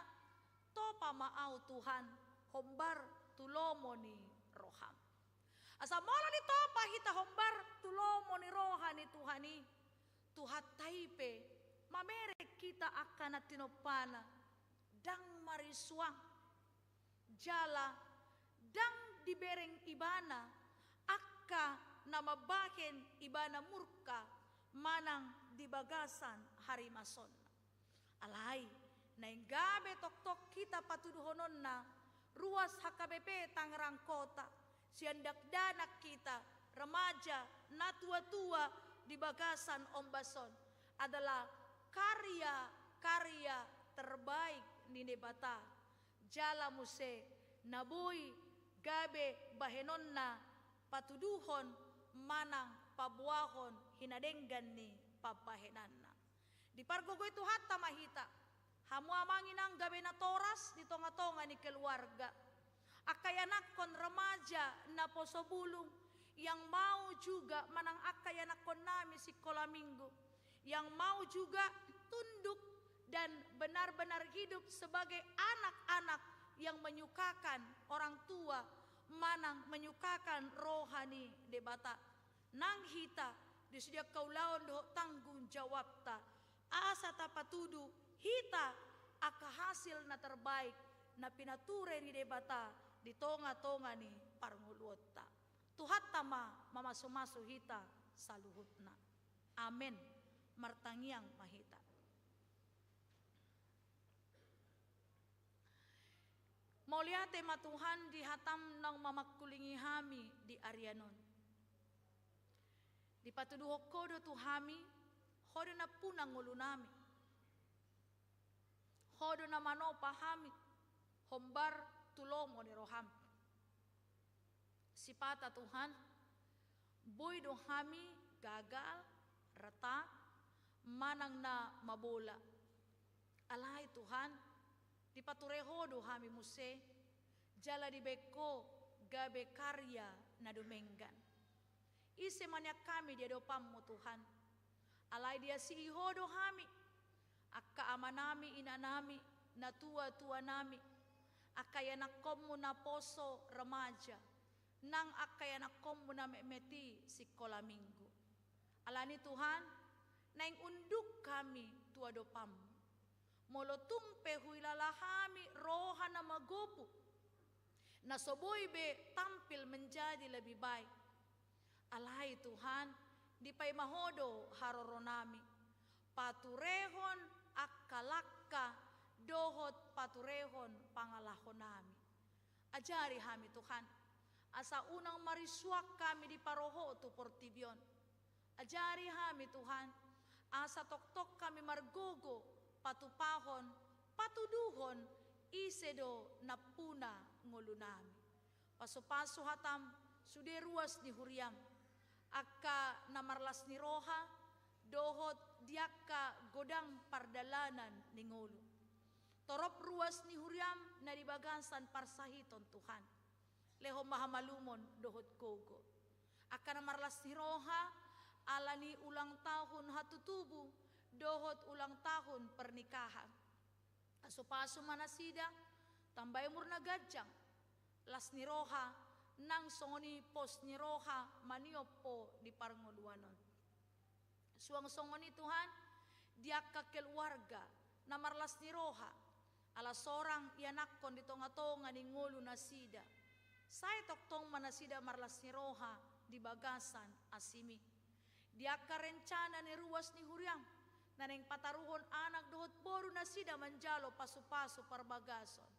"Topa ma ahu Tuhan, hombar tu lomo ni roham." Asa molo ditopa hita hombar tu lomo ni roha ni Tuhan i, Tuhanta i pe mamereng hita angka na tinompana, ndang marisuang, jala ndang dibereng Ibana angka na mambahen Ibana murka manang di bagasan harimasonna. Alai naeng gabe tongtong hita patuduhononna, ruas H K B P Tangerang Kota, sian dakdanak hita, remaja, natua-tua di bagasan ombas on adalah karya-karya terbaik ni Debata. Jala muse na boi gabe bahenonna patuduhon manang paboahon hinadenggan ni pambahenanna. Dipargogoi Tuhanta ma hita, hamu amang inang, gabe natoras di tonga-tonga ni keluarga. Angka ianakhon remaja naposo bulung, yang mau juga manang angka ianakhonnami sikola minggu, yang mau juga tunduk dan benar-benar hidup sebagai anak-anak yang menyukakan orang tua, manang menyukakan roha ni Debata. Nang hita, di sude angka ulaon dohot tanggung jawabta, asa tapatudu hita angka hasil na terbaik na pinature ni Debata di tonga-tonga ni parngoluonta. Tuhanta ma mamasu-masu hita saluhutna. Amen. Martangiang ma hita. Mauliate ma Tuhan di hataM naung mamangkulingi hami di arian on. Dipatuduhon Ho do tu hami, Ho do nampuna ngolunami. Ho do na manopa hami hombar tu lomo ni rohaM. Sipata Tuhan, boi do hami gagal, retak, manang na mabola. Alai Tuhan, dipature Ho do hami muse, jala dibaen Ho gabe karya na dumenggan. Ise ma nian hami di adopanMu Tuhan? Alai diasii Ho do hami, angka amanami, inanami, natua-tuanami, angka ianakhonMu naposo remaja, nang angka ianakhonMu na metmet i sikola minggu. Alani Tuhan, naeng unduk hami tu adopanMu. Molo tung pe huilala hami roha na magopu, na so boi be tampil menjadi lebih baik. Alai Tuhan, dipaima Ho do haroronami, paturehon angka langka dohot paturehon pangalahonami. Ajari hami Tuhan, asa unang marisuang hami di paroho tu portibi on. Ajari hami Tuhan, asa tongtong hami margogo patupahon, patuduhon ise do nampuna ngolunami. Pasu-pasu hataM sude ruas ni huriaM, angka na marlas ni roha dohot di angka godang pardalanan ni ngolu. Torop ruas ni huriaM na di bagasan parsahiton Tuhan. Lehon ma hamalumon dohot gogo. Angka na marlas ni roha ala ni ulang tahun hatutubu dohot ulang tahun pernikahan. Pasu-pasu ma nasida, tambai umur na ganjang, las ni roha, Nang songon i pos ni roha maniop Ho di parngoluan on. Suang songon i Tuhan, di angka keluarga na marlas ni roha, ala sorang ianakhon di tonga-tonga ni ngolu nasida. Sai tongtong ma nasida marlas ni roha di bagasan asiMi. Di angka rencana ni ruas ni huriaM, na naeng pataruhon anak dohot boru nasida manjalo pasu-pasu parbagason.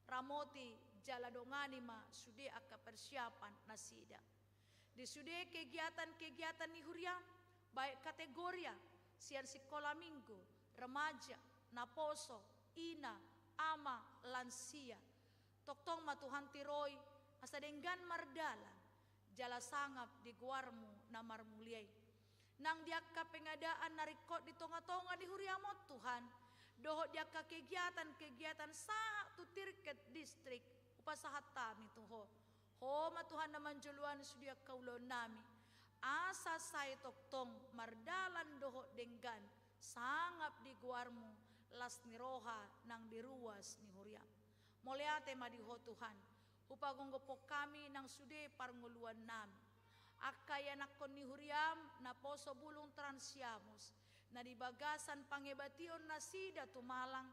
Ramoti jala dongani ma sude angka persiapan nasida. Di sude kegiatan-kegiatan ni huriaM, baik kategoria, sian sikola minggu, remaja, naposo, ina, ama, lansia. Tongtong ma Tuhan tiroi, asa denggan mardalan, jala sangap di goarMu na marmulia i. Nang di angka pengadaan na ringkot di tonga-tonga ni huriaM on Tuhan, dohot di angka kegiatan-kegiatan sahat tu tingkat distrik, hupasahat hami tu Ho. Ho ma Tuhan na manjoloani sude angka ulaon nami, asa sai tongtong mardalan dohot denggan, sangap di goarMu, las ni roha nang di ruas ni huriaM. Mauliate ma di Ho Tuhan, hupagomgophon hami nang sude parngoluan nami. Angka ianakhon ni huriaM, naposo bulung Transiamus, na di bagasan pangebation nasida tu Malang,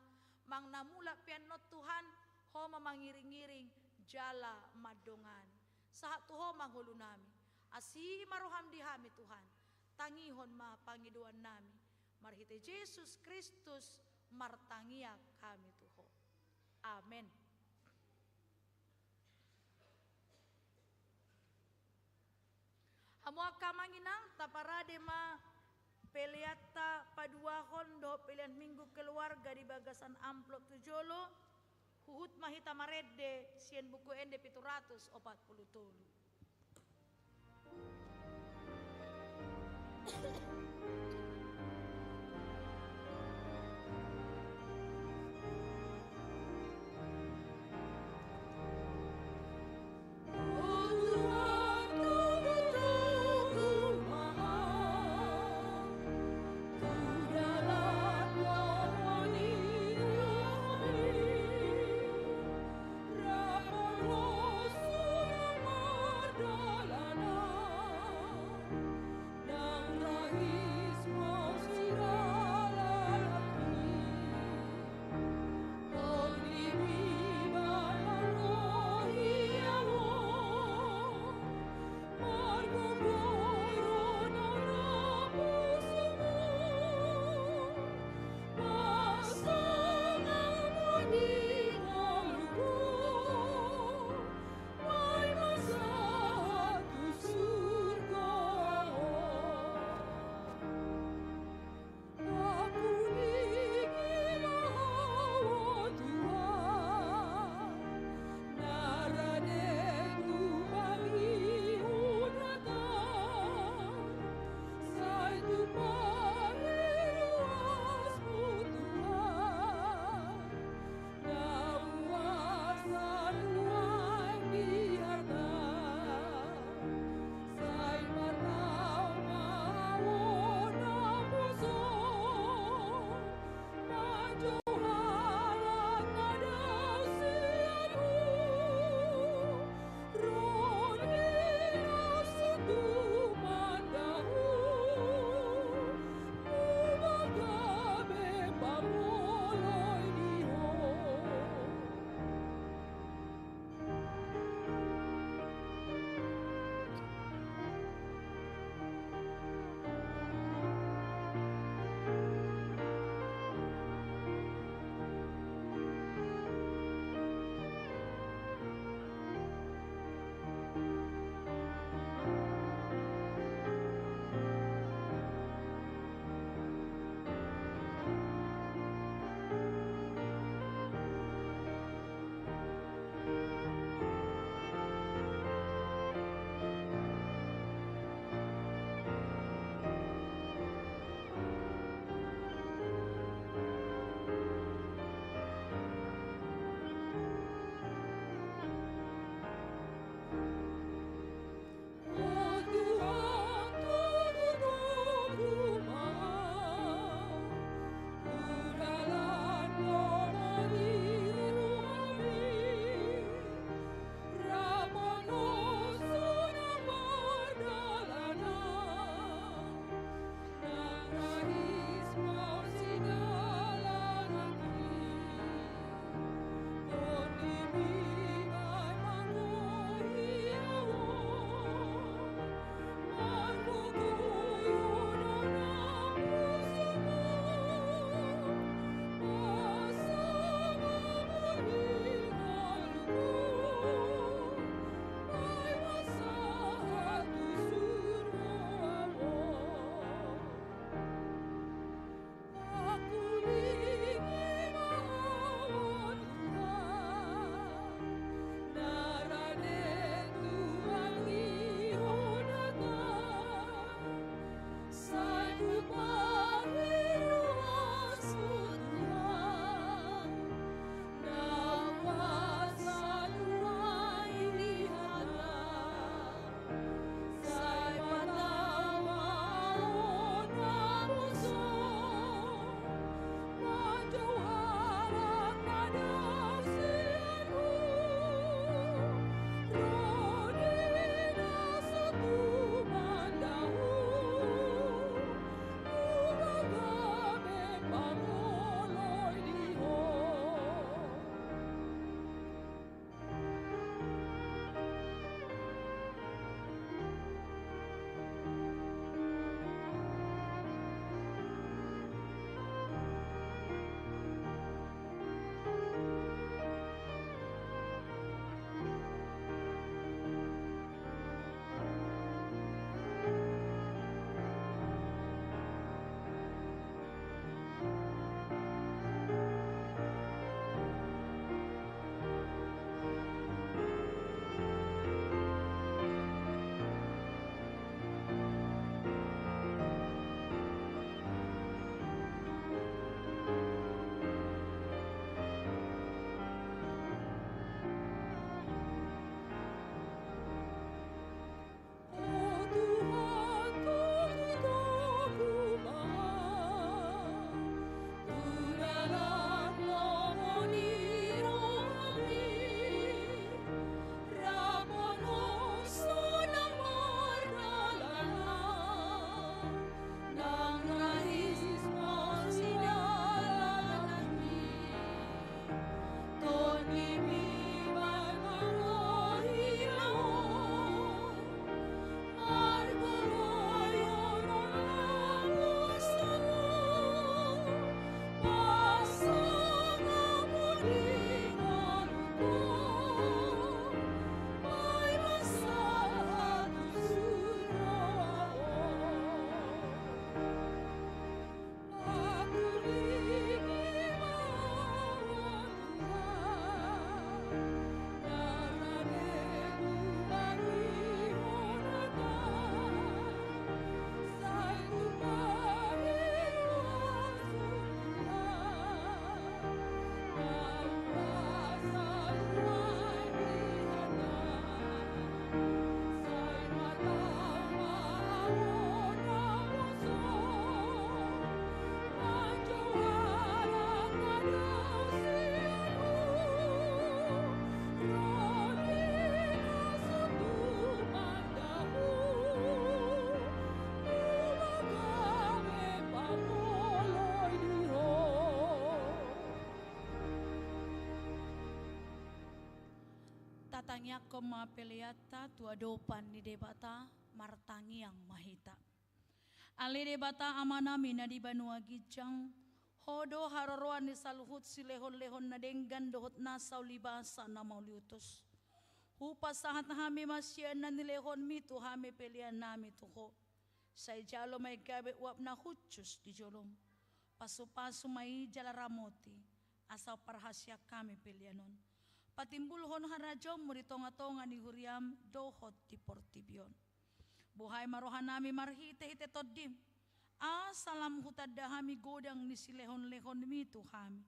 manang na mulak pe annon Tuhan, Ho ma mangiring-iring, jala mandongani. Sahat tu Ho ma ngolu nami, asi ma rohaM di hami Tuhan, tangihon ma pangidoan nami, marhite Jesus Kristus martangiang hami tu Ho. Amen. Hamu angka amang inang, taparade ma peleanta paduahon dohot pelean minggu keluarga di bagasan amplop tu jolo, huhut ma hita marende sian Buku Ende pitu ratus opat pulu tolu. Tangiangkon ma peleanta tu adopan ni Debata, martangiang ma hita. Ale Debata Amanami na di banua ginjang, Ho do haroroan ni saluhut silehonlehon na denggan dohot nasa ulibasa na mauliutus. Hupasahat hami ma sian na nilehonmi tu hami peleannami tu Ho. Sai jalo ma i gabe uap na hushus di jolom. Pasupasu ma i jala ramoti, asa parhasian hami pelean on. Patimbulhon harajaonmu di tongatonga ni huriam dohot di portibi on. Buhai ma rohanami marhitehite Tondim, asa lam hutanda hami godang ni silehonlehonmi tu hami.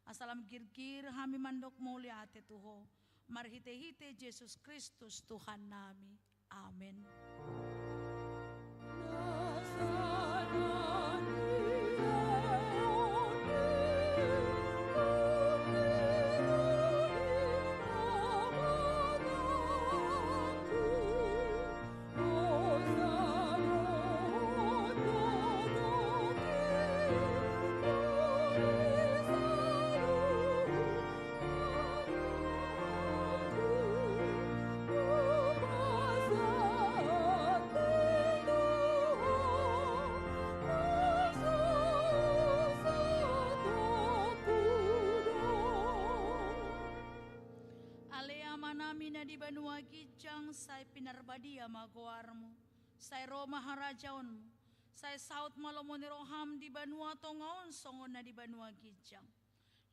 Asa lam girgir hami mandok mauliate tu Ho, marhitehite Jesus Kristus Tuhannami. Amen. Ale Amanami na di banua ginjang, sai pinarbadia ma goarmu, sai ro ma harajaonmu, sai saut ma lomo ni roham di banua tonga on songon na di banua ginjang.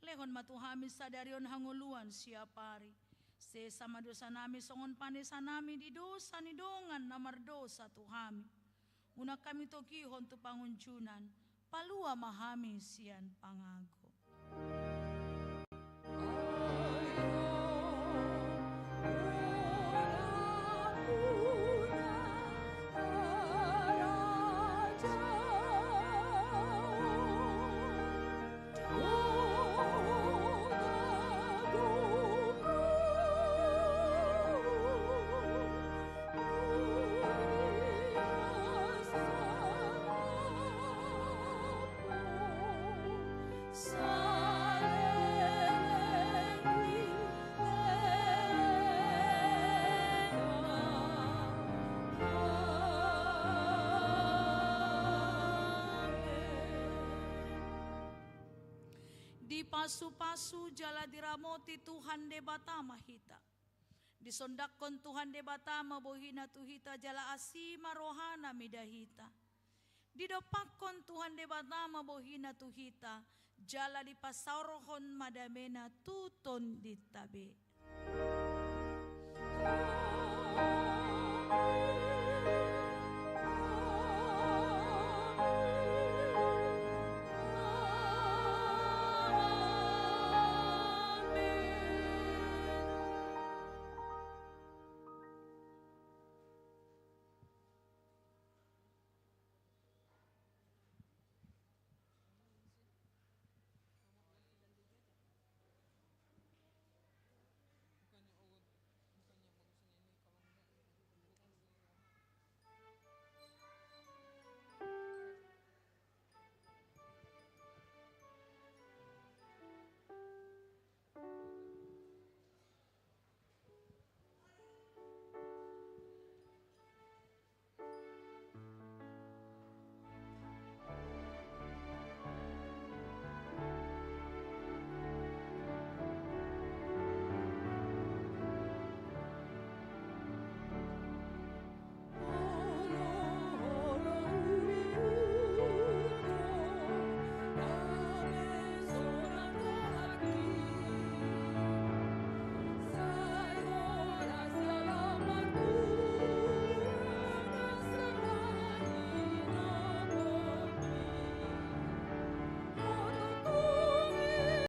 Lehon ma tu hami sadari on hangoluan siapari. Sesa ma dosanami songon panesanami di dosa ni dongan na mardosa tu hami. Unang hami togihon tu pangunjunan, palua ma hami sian pangago. Dipasupasu jala diramoti Tuhan Debata ma hita. Disondanghon Tuhan Debata ma bohina tu hita jala asi ma rohana mida hita. Didompakhon Tuhan Debata ma bohina tu hita jala dipasaorhon ma damena tu tondinta be.